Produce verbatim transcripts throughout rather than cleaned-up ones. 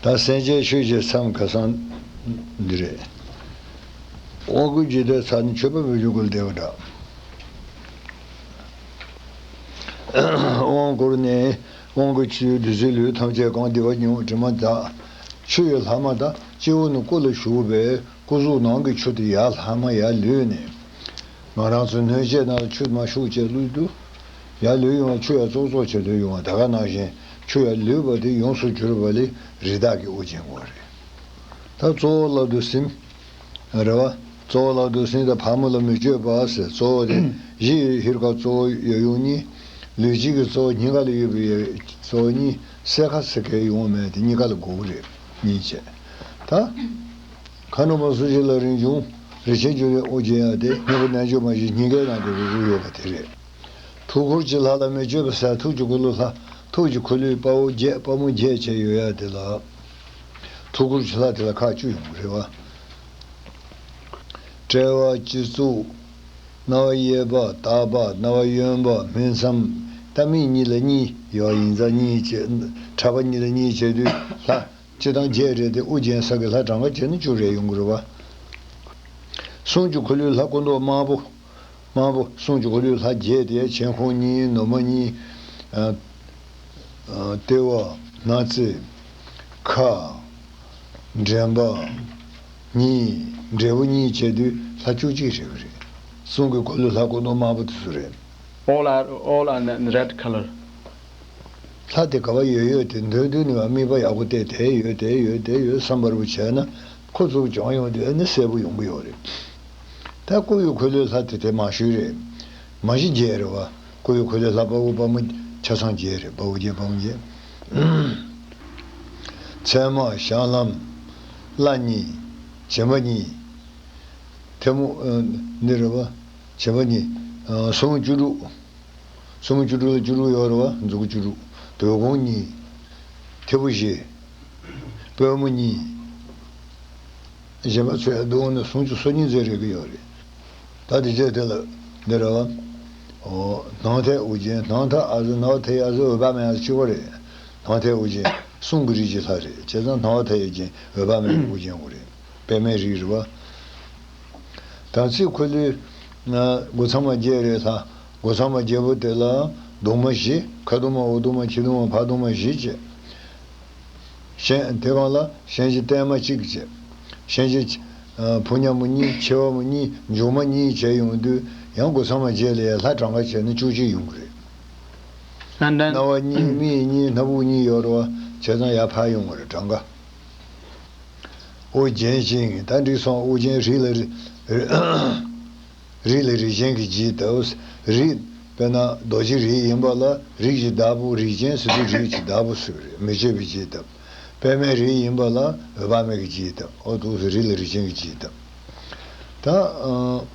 ད་སེམས་ཅན་ཆོས་ཀྱི་མཚམས་ཁ་སང་འདི་རེད། དབང་བསྐུར་གྱི་དེ་ཚར་ནས་མཆོད་པ་འབུལ་རྒྱུ་སྐོར་བསྡད་པ་འདྲ། དབང་བསྐུར་ནས་དབང་གི་ཆུས་བདུད་རྩིའི་ལུས་ཐམས་ཅད་གང་། བདེ་བ་མྱུར་དྲི་མ་དག། ཆུ་ཡི་ལྷག་མ་དང་སྤྱི་བོ་ནས་སྐུ་ལ་ཞུགས་པའི་སྐུ་གཟུགས་ནང་གི་ཆུ་དེ་ཡར་ལྷག་མ་ཡར་ལུད་ནས། ང་རང་ཚོ་སྣོད་ཆས་ནང་ལ་ཆུ་མ་ཤོག་ཅེས་བླུགས་དུས། ཡར་ལུད་ཡོང་བ་ཆུ་ཡར་ཙོག་ཙོག་བྱས་ལུད་ཡོང་བ་ད་ག་ནང་བཞིན་ཆུ་ཡར་ལུད་པ་དེ་ཡོངས་སུ་གྱུར་པ་ལས་རི་དྭགས་ཀྱི་དབུ་ཅན་དགོས་རེད། ད་གཙོ་བོ་ལ་དུ་སིམ། རེད་བ། གཙོ་བོ་ལ་དུ་སིམ་དང་ཕག་མོ་ལ་མི་སྤྱོད་པ་ཟེར་གཙོ་བོ་དེ་གཞི་ཡི་ཧིར་ཀ་གཙོ་བོ་ཡོད་ཡོང་གཉིས། ལུས་གཅིག་གི་གཙོ་བོ་སྙིང་ག་ལ་ཡོད་པའི་གཙོ་བོ་གཉིས་སེ་ཁ་སེ་ཁའི་ཡོང་མེད་དེ་གཉིས་ཀ་ལ་དགོས་ཀྱི་རེད་གཉིས་བྱས། ད། མཁའ་འགྲོ་མ་སུ་ཞིག་ལ་རིན་འབྱུང་། རིན་ཆེན་འབྱུང་གནས་དབུ་ཅན་ཡང་དེ་སྙིང་པོ་རྣལ་འབྱོར་མ་བཞི་སྙིང་གའི་ནང་གི་རུ་རུ་ཡོད་པ་དེ་རེད། ཐུགས་འཁོར་གྱི་ལྷ་ལ་མི་སྤྱོད་པ་ཟེར་ཐུགས་ཀྱི་འཁོར་ལོ་ལྷ། ཐུགས་ཀྱི་འཁོར་ལོའི་དཔའ་བོ་བརྒྱད་དཔའ་མོ་བརྒྱད་བྱས་ཡོད་ཡ་དེ་ལ། ཐུགས་འཁོར་གྱི་ལྷ་དེ་ལ་ཁག་བཅུ་ཡོང་གི་རེད་བ། དཔྲལ་བ་སྤྱི་གཙུག། རྣ་བ་གཡས་པ། ལྟག་པ། རྣ་བ་གཡོན་པ། སྨིན་མཚམས། ལྟ་སྨད་གཉིས་ལ་གཉིས་ཡོད་ཡིན་ཙང་གཉིས་བྱས། ཕྲག་པ་གཉིས་ལ་གཉིས་བྱས་དུས་ལྷ། སྤྱི་དང་བརྒྱད་རེད་དེ་དབུ་རྒྱན་ས་གི་ལྷ་གྲངས་ཀ་བྱས་ན་བཅུ་རེ་ཡོང་གི་རེད་བ། གསུང་གི་འཁོར་ལོའི་ལྷ་སྐུ་མདོག་དམར་པོ། དམར་པོ་གསུང་གི་འཁོར་ལོའི་ལྷ་བརྒྱད་དེ་མཆན་ཁུང་གཉིས། ནུ་མ་གཉིས། ཨ། ཨ། ལྟེ་བ། སྣ་རྩེ། ཁ། འདྲེན་པ། གཉིས། འབྲས་བུ་གཉིས་བྱས་དུས་ལྷ་བཅུ་གཅིག་རེད་པ་རེད། གསུང་གི་འཁོར་ལོའི་ལྷ་སྐུ་མདོག་དམར་པོ་དེ་ཚོ་རེད། All are, all are in red color. ལྷ་དེ་ག་བ་ཡོད་ཡོད་དེ་འདོད་འདོད་ནི་བ་དམིགས་པ་ཡག་པོ་བལྟས་དེ་ཡོད་དེ་ཡོད་དེ་ཡོད་བསམ་པར་བྱས་ན་ཁོ་ཚོ་སྦྱོང་ཡོང་དུས་ཨ་ནི་གསལ་པོ་ཡོང་གི་ཡོད་རེད། ད་སྐུ་ཡི་འཁོར་ལོའི་ལྷ་དེ་དེ་མ་ཞུས་རེད། མ་གཞི་བརྒྱད་རེད་བ། སྐུ་ཡི་འཁོར་ལོའི་ལྷ་དཔའ་བོ་དཔའ་མོ་ཆ་ཚང་བརྒྱད་རེད། དཔའ་བོ་བརྒྱད་དཔའ་མོ་བརྒྱད། ཚད་མ། ཞལ་ལམ། བརླ་གཉིས། བྱེ་མ་གཉིས། ཐལ་མོ། ཨ། འདི་རེད་བ། བྱེ་མ་གཉིས། ཨ། སོར་མོ་བཅུ་དྲུག་སོར་མོ་བཅུ་དྲུག་ལ་བཅུ་དྲུག་ཡོད་རེད་བ། མཛུབ་གུ་བཅུ་དྲུག་དོལ་གོང་གཉིས། ཐེ་བོ་བཞི། པུས་མོ་གཉིས། གཞན་པ་ཚོས་བསྡོམས་ནས་སུམ་ཅུ་སོ་གཉིས་ཙམ་རེད་ཀྱི་ཡོད་རེད། ད་དེ་རྗེས་དེ་ལ་འདི་རེད་བ། ཨོ། སྣང་མཐའི་དབུ་ཅན། སྣང་མཐའ་ཨ་ཟེར། སྣང་མཐའི་ཨ་ཟེར། འོད་དཔག་མེད་ཨ་ཟེར་གཅིག་པ་རེད། སྣང་མཐའི་དབུ་ཅན་གསུང་གི་རིགས་ཀྱི་ལྷ་རེད། བྱས་ཙང་སྣང་བ་མཐའ་ཡས་ཅན་འོད་དཔག་མེད་ཀྱི་དབུ་ཅན་དགོས་རེད། པདྨའི་རིགས་རེད་བ། དམ་ཚིག་འཁོར་ལོའི་སྒོ་ཚང་མ་བརྒྱད་རེད་ལྷ། སྒོ་ཚང་མ་བརྒྱད་པོ་དེ་ལ་གདུང་མ་བཞི། ཁ་གདུང་མ། འོག་གདུང་མ། ཕྱི་གདུང་མ། ཕར་གདུང་མ་བཞི་བྱས། གཞན་དེ་གང་ལ་གཞན་གྱི་བརྟན་མ་གཅིག་བྱས། གཞན་གྱི་ཕོ་ཉ་མོ་གཉིས། མཆེ་བ་མོ་གཉིས། མཇུག་མ་གཉིས་བྱས་ཡོང་དུས་ཡང་སྒོ་ཚང་མ་བརྒྱད་ལ་ཡང་ལྷ་གྲངས་ཀ་བྱས་ན་བཅུ་གཅིག་ཡོང་གི་རེད། And then རྣ་བ་གཉིས། མིག་གཉིས། སྣ་བུག་གཉིས་ཡོད་རེད་བ། བྱས་ཙང་ཡར་འཕར་ཡོང་གི་རེད་གྲངས་ཀ། དབུ་རྒྱན་ཅན། ད་འགྲིག་སོང་། དབུ་རྒྱན་རིགས་ལ་རིགས། རིགས་ལ་རིགས་ཅན་གྱི་རྗེས་བཏབ། རིགས། དཔེར་ན་རྡོ་རྗེ་རིགས་ཡིན་པ་ལ་རིགས་ཀྱི་བདག་པོ། རིགས་ཅན་ཟེར་དུས་རིགས་ཀྱི་བདག་པོ་ཟེར་གྱི་རེད། མི་བསྐྱོད་པའི་རྗེས་བཏབ། པདྨའི་རིགས་ཡིན་པ་ལ་འོད་དཔག་མེད་ཀྱི་རྗེས་བཏབ། འོ་འདུག་སེ་རིགས་ལ་རིགས་ཅན་གྱི་རྗེས་བཏབ། ད། ཨ།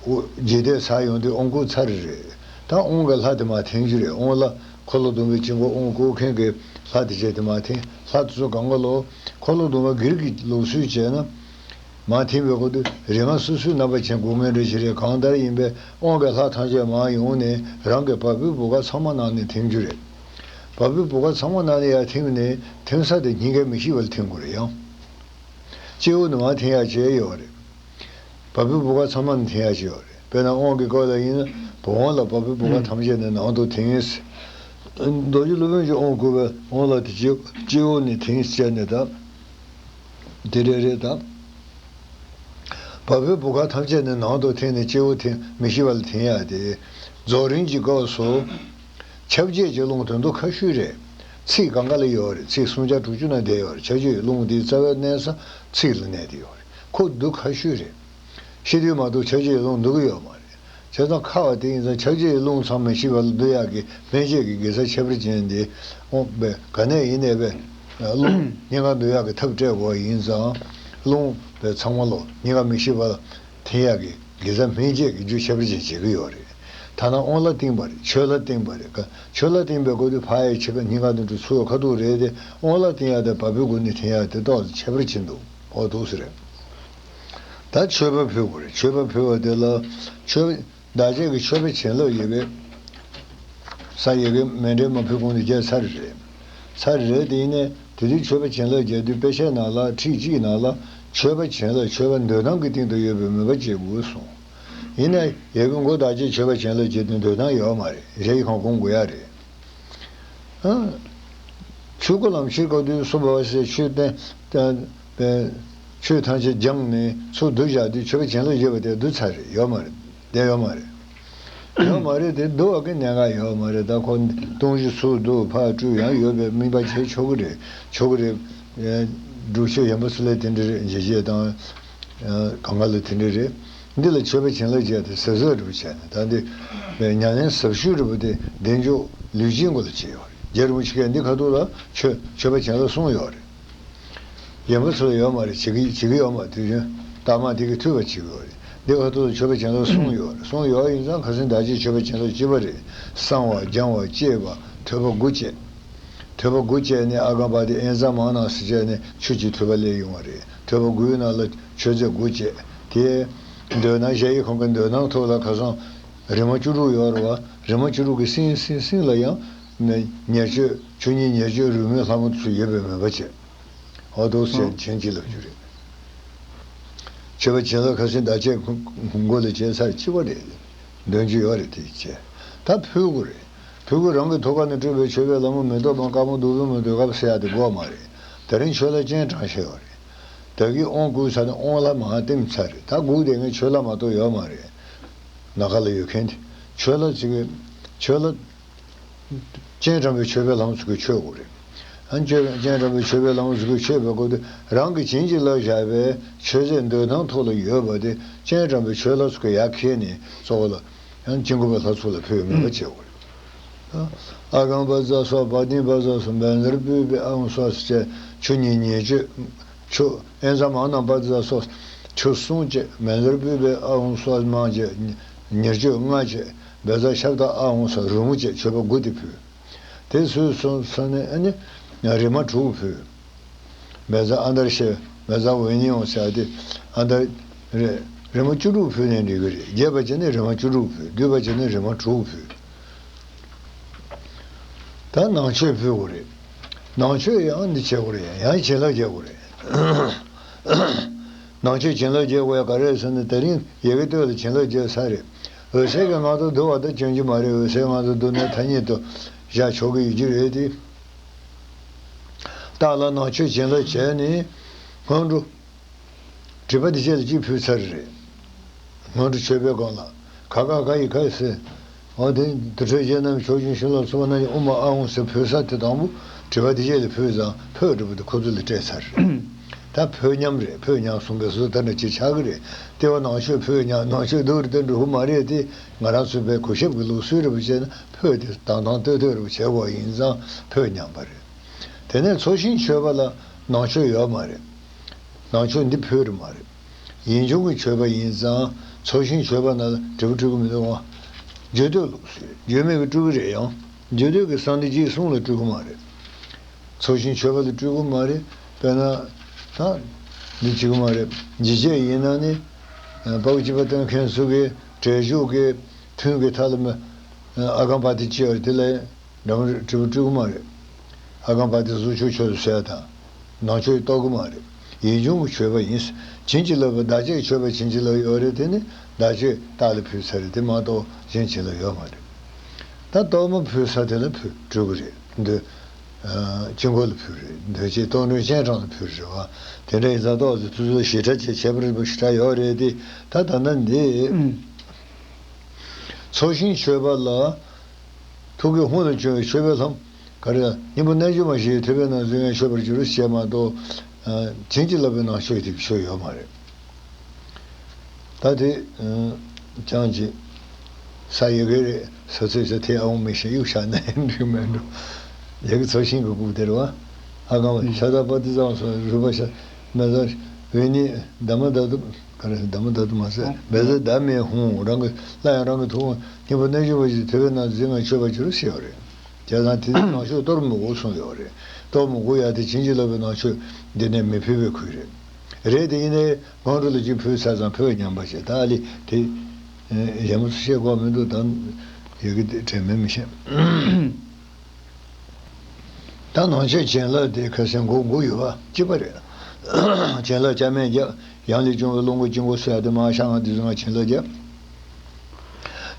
འོ། རྗེས་བཏབ་ཚར་ཡོང་དུས་དབང་བསྐུར་ཚར་རེད། ད་དབང་གི་ལྷ་དེ་མར་འཐེན་རྒྱུ་རེད། དབང་ལ་འཁོར་ལོ་སྡོམ་པའི་དཀྱིལ་འཁོར་དབང་བསྐུར་མཁན་གྱི་ལྷ་དེ་བྱས་དེ་མར་འཐེན། ལྷ་དེ་ཚོ་གང་ག་ལོ་འཁོར་ལོ་སྡོམ་པ་སྒེར་གྱི་ལུགས་སྲོལ་བྱས་ན། མར་འཐེན་པའི་སྐབས་དུས་རིགས་ལྔ་སོ་སོའི་རྣམ་པ་ཅན་དགོས་ངེས་འདྲ་ཞིག་རེད། གང་ལྟར་ཡིན་པས་དབང་གི་ལྷ་ཐམས་ཅད་མར་ཡོང་ནས་རང་གི་བ་སྤུའི་བུ་ག་ཚང་མ་ནང་ནས་འཐེན་རྒྱུ་རེད། བ་སྤུའི་བུ་ག་ཚང་མ་ནང་ནས་ཡར་འཐེན་ནས་འཐེན་ས་དེ་སྙིང་གའི་མི་ཤིགས་པ་ལ་འཐེན་དགོས་རེད། ཡང་སྤྱི་བོ་ནས་མར་འཐེན་ཡག་བྱས་ཡོད་རེད། བ་སྤུའི་བུ་ག་ཚང་མ་ནས་འཐེན་ཡག་བྱས་ཡོད་རེད། དཔེར་ན་དབང་གི་སྐབས་ལ་ཡིན་ན་བུམ་དབང་ལ་བ་སྤུའི་བུ་ག་ཐམས་ཅད་ནས་ནང་དུ་འཐེན། རྡོ་རྗེ་སློབ་དཔོན་གྱིས་དབང་བསྐུར་བའི་དབང་ལ་དེ་སྤྱི་སྤྱི་བོ་ནས་འཐེན་བྱས་ནས་ད། དེ་རེད་རེད་ད། བ་སྤུའི་བུ་ག་ཐམས་ཅད་ནས་ནང་དུ་འཐེན་ནས་སྤྱི་བོ་འཐེན། མི་ཤིགས་པ་ལ་འཐེན་ཡག་དེ། རྫོགས་རིམ་གྱི་སྐབས་སུ། ཁྱབ་བྱེད་ཀྱི་རླུང་དོན་དུ་ཁ་ཤུས་རེད། ཚིགས་གང་ག་ལ་ཡོད་རེད། ཚིགས་སུམ་བརྒྱ་དྲུག་ཅུ་ན་བསྡད་ཡོད་རེད། ཁྱབ་བྱེད་ཀྱི་རླུང་དེའི་རྩ་བའི་གནས་ས་ཚིགས་ལ་གནས་བསྡད་ཡོད་རེད། ཁོ་འདི་ཁ་ཤུས་རེད། ཤི་དུས་མ་གཏོགས་ཁྱབ་བྱེད་ཀྱི་རླུང་འདུ་གི་ཡོད་མ་རེད། བྱས་ཙང་ཁ་བ་དེ་ཡིན་ཙང་ཁྱབ་བྱེད་ཀྱི་རླུང་ཚང་མི་ཤིགས་པ་ལ་འདུ་ཡག་གི་སྨན་དཔྱད་ཀྱི་དགེ་རྩ་ཁྱད་པར་ཅན་དེ་དབང་པས་ག་ནས་ཡིན་ནའི་པས་རླུང་སྙིང་ག་འདུ་ཡག་གི་ཐབས་སྤྲད་དགོས་ཡིན་ཙང་། རླུང་པས་ཚང་མ་ལོ་སྙིང་ག་མི་ཤིགས་པ་ལ་འཐེན་ཡག་གི་དགེ་རྩ་སྨན་དཔྱད་ཀྱི་རྒྱུ་ཁྱད་པར་ཅན་བྱེད་ཀྱི་ཡོད་རེད། ཐ་ན་དབང་ལ་བརྟེན་པ་རེད། ཆོས་ལ་བརྟེན་པ་རེད། ཆོས་ལ་བརྟེན་པའི་སྐབས་དུས་ཕར་ཡ་ཕྱི་ཁ་སྙིང་ག་འདི་འདྲ་ཚུར་ཡ་ཁ་ཐུག་རེད་དེ། དབང་ལ་བརྟེན་ཡག་དེ་བ་སྤུའི་སྒོ་ནས་འཐེན་ཡག་དེ་ཏོག་ཙམ་ཁྱད་པར་ཅན་འདུག་འོ་འདུག་སེ་རེད། ད་མཆོད་པ་ཕུལ་དགོས་རེད། མཆོད་པ་ཕུལ་བ་དེ་ལ་མཆོད། བདག་ཅག་གི་མཆོད་པའི་བྱིན་རླབས་ཡོད་པས། ས་ཡི་གེ་མཎྜལ་མ་ཕུལ་གོང་དུ་རྒྱལ་ཚར་རེད། ཚར་རེད། དེ་ཡིན་ནའི་དེ་དུས་མཆོད་པ་བྱིན་རླབས་རྒྱག་དུས་དཔེ་ཆའི་ནང་ལ་ཁྲིད་གཅིག་ནང་ལ་མཆོད་པ་བྱིན་རླབས་མཆོད་པ་འདོད་སྟངས་ཀྱི་སྟེང་དུ་ཡོད་པའི་མོས་པ་བྱེད་དགོས་གསུངས། ཡིན་ནའི་ཡ་གི་མགོ་བདག་གཅིག་མཆོད་པ་བྱིན་རླབས་བྱེད་དུས་འདོད་སྟངས་ཡོད་མ་རེད། གཞལ་ཡས་ཁང་སྒོམ་དགོས་ཡ་རེད། ཨ། ཆོས་སྐུ་ལམ་ཁྱེར་དགོས་དུས་སུ་བ་ཟེར་ཆོས་བསྟན་བསྟན་པའི་ཆོས་ཐམས་ཅད་སྦྱངས་ནས་ཚུར་བསྡུ་བཞག་དུས་མཆོད་པ་བྱིན་རླབས་བརྗོད་པ་དེ་བསྡུ་ཚར་རེད། ཡོད་མ་རེད། བསྡད་ཡོད་མ་རེད། ཡོད་མ་རེད་དེ། བསྡུ་བ་གི་གནད་འགག་ཡོད་མ་རེད། ད་ཁོ་སྟོང་གཞི་ཚུར་བསྡུ་ཕར་སྤྲོས་ཡང་ཡོད་པའི་དམིགས་པ་བྱེད་ཆོག་གི་རེད། ཆོག་གི་རེད། ཨེ། སྒྲུབ་མཆོད་ཡན་པ་ཚོ་ལ་དེ་འདྲ་རེད། འཇིགས་བྱེད་དང་། ཨེ། གང་ག་ལ་དེ་འདྲ་རེད། འདི་ལ་མཆོད་པ་བྱིན་རླབས་བྱས་ཏེ་ཟེར་བཟོ་འདྲ་བོ་བྱས་ནས། ད་འདི་ཉམས་ལེན་ཟབ་ཤོས་འདྲ་བོ་དེ་བདེ་མཆོག་ལུས་ཅན་སྐོར་ལ་བྱས་ཡོད་རེད། རྗེ་རིན་པོ་ཆེ་གིས་འདི་ཁ་ཐུག་ལ་མཆོད་མཆོད་པ་བྱིན་རླབས་གསུངས་ཡོད་རེད། ཡན་པ་ཚོ་ལ་ཡོད་མ་རེད། བྱེད་ཀྱི་བྱེད་ཀྱི་ཡོད་མ་རེད། དུས་རྒྱུན་རྟགས་མ་དེ་གི་ཐུབ་པ་བྱེད་ཀྱི་ཡོད་རེད། འདི་ཁ་ཐུག་ལ་མཆོད་པ་བྱིན་རླབས་གསུངས་ཡོད་རེད། གསུངས་ཡོད་ཡིན་ཙང་ཁ་སང་ད་ཅི་མཆོད་པ་བྱིན་རླབས་གཅིག་པ་རེད། བསང་བ་སྦྱང་བ་བཅས་པ་ཐོད་པ་དགུ་བཅས། ཐོད་པ་དགུ་བཅས་ནས་ཨ་ག་པ་དེ་ཨེན་ཙམ་མང་ནང་སུ་བཅས་ནས་ཆུ་གཅིག་ཐོད་པ་ལས་ཡོང་བ་རེད། ཐོད་པ་དགུའི་ནང་ལ་མཆོད་རྫས་དགུ་བཅས། དེ་འདོད་སྣང་གཞལ་ཡས་ཁང་གི་འདོད་སྣང་ཐོག་ལ་ཁ་སང་རི་མ་བཅུ་དྲུག་ཡོད་རེད་བ། རི་མ་བཅུ་དྲུག་གི་སྲིན་སྲིན་སྲིན་ལ་ཡང་ཉེར་སྤྱོད་ཆོས་ཉིད་ཉེར་སྤྱོད་རོལ་མོའི་ལྷ་མོ་ཚོ་ཡོད་པའི་མོས་པ་བྱས། འོ་དོ་ཟེར་བྱིན་གྱིས་བརླབ་རྒྱུ་རེད། མཆོད་པ་བྱིན་རླབས་ཁ་སང་ད་ཅི་མགོ་ལ་བྱས་ཚར་གཅིག་པ་རེད། འདོན་རྒྱུ་ཡོད་རེད། དེ་བྱས། ད་ཕུལ་དགོས་རེད། ཕུལ་དགོས། རང་གི་ཐུགས་ཀ་ནས་སྤྲུལ་པའི་མཆོད་པའི་ལྷ་མོ་མེ་ཏོག་མ་དཀར་མོ་བདུག་སྤོས་མེ་ཏོག་དཀར་པོ་ཟེར་ཡ་དེ་དགོས་མ་རེད། དེ་རིང་མཆོད་ལྷ་སྤྱན་དྲངས་བཞག་ཡོད་རེད། ད་གིན་དབང་བསྐུར་ཚར་ནས་དབང་ལྷ་མར་བསྟིམས་ཚར་རེད། ད་སྒུག་བསྡད་མཁན་མཆོད་ལྷ་མ་གཏོགས་ཡོད་མ་རེད། ནམ་མཁའ་ལ་ཡོད་མཁན་དེ། མཆོད་ལྷ་ཚོ་གི་མཆོད་ལྷ། སྤྱན་དྲངས་པའི་མཆོད་པའི་ལྷ་མོ་ཚོ་གིས་མཆོད་དགོས་རེད། ཨ། མཆོད། སྤྱན་དྲངས་པའི་མཆོད་པའི་ལྷ་མོ་ཚོ་གིས་མཆོད་པའི་སྐབས་དུ་རང་གིས་བྱིན་གྱིས་བརླབས་བཞག་པའི་མཆོད་རྫས་འདོད་སྟངས་ཐོག་ལ་ཡོད་པ་དེ་སྤྱན་དྲངས་པའི་མཆོད་ལྷ་ཚོ་གིས་ཡར་ཁྱེར་ནས་གཙོ་བོ་ལ་ཡང་དཀྱིལ་འཁོར་པའི་ལྷ་ཚོགས་ལ་ཕུལ་བའི་མོས་པ་བྱེད་དགོས་རེད། ཨ་གང་པ་ཙ་སོགས་པ་ཏིང་པ་ཙ་སོགས་བཛྲ་པུཥྤེ་ཨཱཿཧཱུྃ་སྭཱ་ཧཱ་བཅས་ཆུ་གཉིས་ཉེར་སྤྱོད། ཆུ་ཨེན་ཙམ་མང་ནང་པ་ཙ་སོགས་ཆུ་གསུམ་བཅས། བཛྲ་པུཥྤེ་ཨཱཿཧཱུྃ་སྭཱ་ཧཱ་མང་བཅས་ཉེར་སྤྱོད་ལྔ་བཅས། བཛྲ་ཤབྡ་ཨཱཿཧཱུྃ་སྭཱ་ཧཱ་རོལ་མོ་བཅས་མཆོད་པ་དགུ་དེ་ཕུལ། དེ་ཚོས་སོང་ཙང་ནས་ཨ་ནི་རིམ་པ་དྲུག་ཕུལ། བཛྲ་ཨ་དར་ཤ། བཛྲ་ཝེ་ནི་ཡང་ཟེར་ཏེ། ཨ་དར། རེད། རིམ་པ་བཅུ་དྲུག་ཕུལ་ནས་འགྲིག་གི་རེད། རྒྱས་པ་བྱས་ན་རིམ་པ་བཅུ་དྲུག་ཕུལ། བསྡུས་པ་བྱས་ན་རིམ་པ་དྲུག་ཕུལ། ད་ནང་མཆོད་ཕུལ་དགོས་རེད། ནང་མཆོད་ཡང་འདི་བྱེད་དགོས་རེད། ཡང་བྱིན་རླབས་རྒྱག་དགོས་རེད། ནང་མཆོད་བྱིན་རླབས་རྒྱག་དགོས་ཡ་ག་རེ་རེད་ཟེར་ན། དེ་རིང་ཡ་གི་སྟོད་ལ་བྱིན་རླབས་རྒྱག་ཚར་རེད། འོད་གསལ་གྱི་ངང་དུ་བསྡུ་བ་དང་འཇོན་རྒྱུ་མ་རེད། འོད་གསལ་ངང་དུ་བསྡུ་ནས་ཐ་སྙད་དུ་བཞག་ཆོག་གི་ཡོད་རྒྱུ་རེད་དེ། བདག་ལ་ནང་མཆོད་བྱིན་རླབས་བྱས་ནས་སྔོན་འགྲོ། དྲི་བ་འདི་བཅས་ལ་གཅིག་ཕུལ་ཚར་རེད། སྔོན་འགྲོ་མཆོད་པའི་སྒང་ལ། ཁ་ཁ་ཁ་ཡི་ཁ་ཟེར། འོ་དེ་དུར་ཁྲོད་བཞི་རྣམས་ཕྱོགས་བཅུར་ཤིན་ཏུ་ཚུགས་པ་ན་ཨོཾ་ཨཱཿཧཱུྃ་ཟེར་ཕུལ་ས་དེ་དང་པོ་དྲི་བ་འདི་བཅས་ལ་ཕུལ་ཙང་ཕུད་འདྲ་པོ་དེ་ཁོ་ཚོ་ལ་སྤྲད་ཚར་རེད། ད་ཕུད་མཉམ་རེད། ཕུད་མཉམ་གསུང་པའི་བཟོ་ལྟ་འདྲ་ཅིག་ཆགས་ཀྱི་རེད། དེ་བ་ནང་མཆོད་ཕུད་མཉམ། ནང་མཆོད་སྡུག་རུ་བཏོན་འགྲོ་གི་མ་རེད་དེ། ང་རང་ཚོའི་བའི་གུས་ཞབས་ཀྱི་ལུགས་སྲོལ་འདྲ་པོ་བྱས་ན་ཕུད་དེ་དང་དང་ཏོག་ཏོག་འདྲ་པོ་བྱེད་དགོས་ཡིན་ཙང་ཕུད་མཉམ་པ་རེད། དེ་ནས་ཚོགས་ཞིང་མཆོད་པ་ལ་ནང་མཆོད་ཡོད་མ་རེད། ནང་མཆོད་འདི་ཕུལ་རེད་མ་རེད། ཡིད་འབྱུང་གི་མཆོད་པ་ཡིན་ཙང་ཚོགས་ཞིང་མཆོད་པ་ནང་ལ་འབྲས་བུ་སྤྲུལ་གྱི་མི་འདུག་བ། རྒྱུད་སྟོད་ལུགས་སྲོལ། རྒྱུད་སྨད་ཀྱི་སྤྲུལ་གྱི་རེད། ཡང་རྒྱུད་སྟོད་ཀྱི་གསང་འདུས་རྗེས་གསུང་ལ་སྤྲུལ་གྱི་མ་རེད། ཚོགས་ཞིང་མཆོད་པ་ལ་སྤྲུལ་གྱི་མ་རེད། དཔེར་ན་ད་འདི་བྱེད་ཀྱི་མ་རེད། འཇིགས་བྱེད་ཡིན་ན་ནི་དཔའ་བོ་གཅིག་པ་སྟོན་མཁན་ཚོ་གི་བྲེལ་ཞུགས་ཀྱི་ཐུན་གྱི་མཐའ་ལ་མ་ཨ་གང་པ་ཏི་ཅི་ཡོད་རེད། དེ་ལ་འདྲ་མོ་འབྲས་བུ་སྤྲུལ་གྱི་མ་རེད། ཨ་གང་པ་ཏི་གཟུགས་ཆོས་མཆོད་དུ་ཟེར་དང་། ནང་མཆོད་གཏོགས་ཀྱི་མ་རེད། ཡིད་འབྱུང་གི་མཆོད་པ་ཡིན། བྱིན་གྱིས་བརླབས་པའི་བདག་བསྐྱེད་མཆོད་པ་བྱིན་གྱིས་བརླབས་ཡོད་རེད། དེ་ནི་བདག་བསྐྱེད་རྟགས་ལ་ཕུལ་ཚར་རེད། དེ་མ་གཏོགས་གཞན་བྱིན་རླབས་ཡོད་མ་རེད། ད་གཏོར་མ་ཕུལ་ས་དེ་ལ་ཕུལ་འགྲོ་གི་རེད། འདི་ཨ་དཀྱིལ་འཁོར་ལ་ཕུལ་རེད། འདོད་བྱེད་གཏོར་མགྲོན་སྤྱན་དྲངས་ལ་ཕུལ་རེད་བ། དེ་འདྲ་ཡིན་ཙང་ཏོག་ཙམ་དུས་ཚོད་ཞིབ་ཕྲ་བྱས་བྱས་པ་རེད་པ། ཞིབ་ཕྲ་ཡོད་རེད་དེ། ད་ད་ལྟ་འདི་ཚོགས་ཞིང་མཆོད་པ་ལ། ཐུགས་ཀྱི་ཧཱུྃ་ལ་བྱོན་པའི་མཆོད་པའི་ལྷ་མོ་ག་རེ། སྙིང་པོ་རྣལ་འབྱོར་མ་ཞིག་ཐོད་པའི་ནང་འཛུལ་ཡང་མཆོད་པར་འགྱུར་ཞེས་མ་གཏོགས། ཨ་བྱིན་གྱིས་བརླབས་པའི་ནང་མཆོད་དེ་མཆོད་ཡོད་མ་རེད། ད་དེ་ཨ་ཅང་ཅིག་ས་ཡི་གེ་རེད། ས་ཚོད་ས་དེ་ཨ་འོང་མི་ཤེས། གཡུག་བཞག་ན་འགྲིག་མེད་འགྲོ། ཡ་གི་ཚོགས་ཞིང་གི་སྐུ་དེར་བ། ཨ་གང་བ་ཤ་ད་པ་ཏི་ཙམ་སོགས་རུས་པ་ཤ་མེ་ཟ་བེ་ནི་དྷརྨ་དྷཱ་ཏུ། ག་རེ། དྷརྨ་དྷཱ་ཏུ་མ་ཟད་བཛྲ་དྷརྨ་ཧཱུྃ། རང་གི་སླར་ཡང་རང་གི་ཐུགས་དབང་སྙིང་པོ་རྣལ་འབྱོར་མ་ཞིག་ཐོད་པའི་ནང་འཛིན་ངང་མཆོད་པར་འགྱུར་ཞེས་པ་རེད། བྱས་ཙང་དེ་ནང་མཆོད་གཏོར་མི་དགོས་གསུངས་ཡོད་རེད། གཏོར་མི་དགོས་ཡ་དེ་བྱིན་གྱིས་བརླབས་པའི་ནང་མཆོད་འདི་ནས་མི་ཕུལ་བའི་ཁུལ་རེད། རེད་དེ་ཡིན་ནའི་སྔོན་འགྲོ་ལ་གཅིག་ཕུལ་ཚར་ཙང་ཕུལ་མཉམ་པ་ཞིག་ད་ཨ་ལི་དེ་གཞན་པ་ཚོ་བཤད་དགོས་མི་འདུག་ད་ཡ་གི་དེ་དྲན་མེད་མི་བཤད། ད་ནང་ཆོས་བྱིན་རླབས་དེ་ཁ་སང་མགོ་མགོ་ཡོད་པ་གཅིག་པ་རེད། བྱིན་རླབས་སྐྱབས་མེད་རྒྱབ། ཡང་ལས་བྱུང་བའི་བློ་མགོ་དཀྱིལ་འཁོར་སོགས་ཡ་དེ་མ་ཤ་ང་དེ་ཚོ་ང་བྱིན་རླབས་རྒྱབ།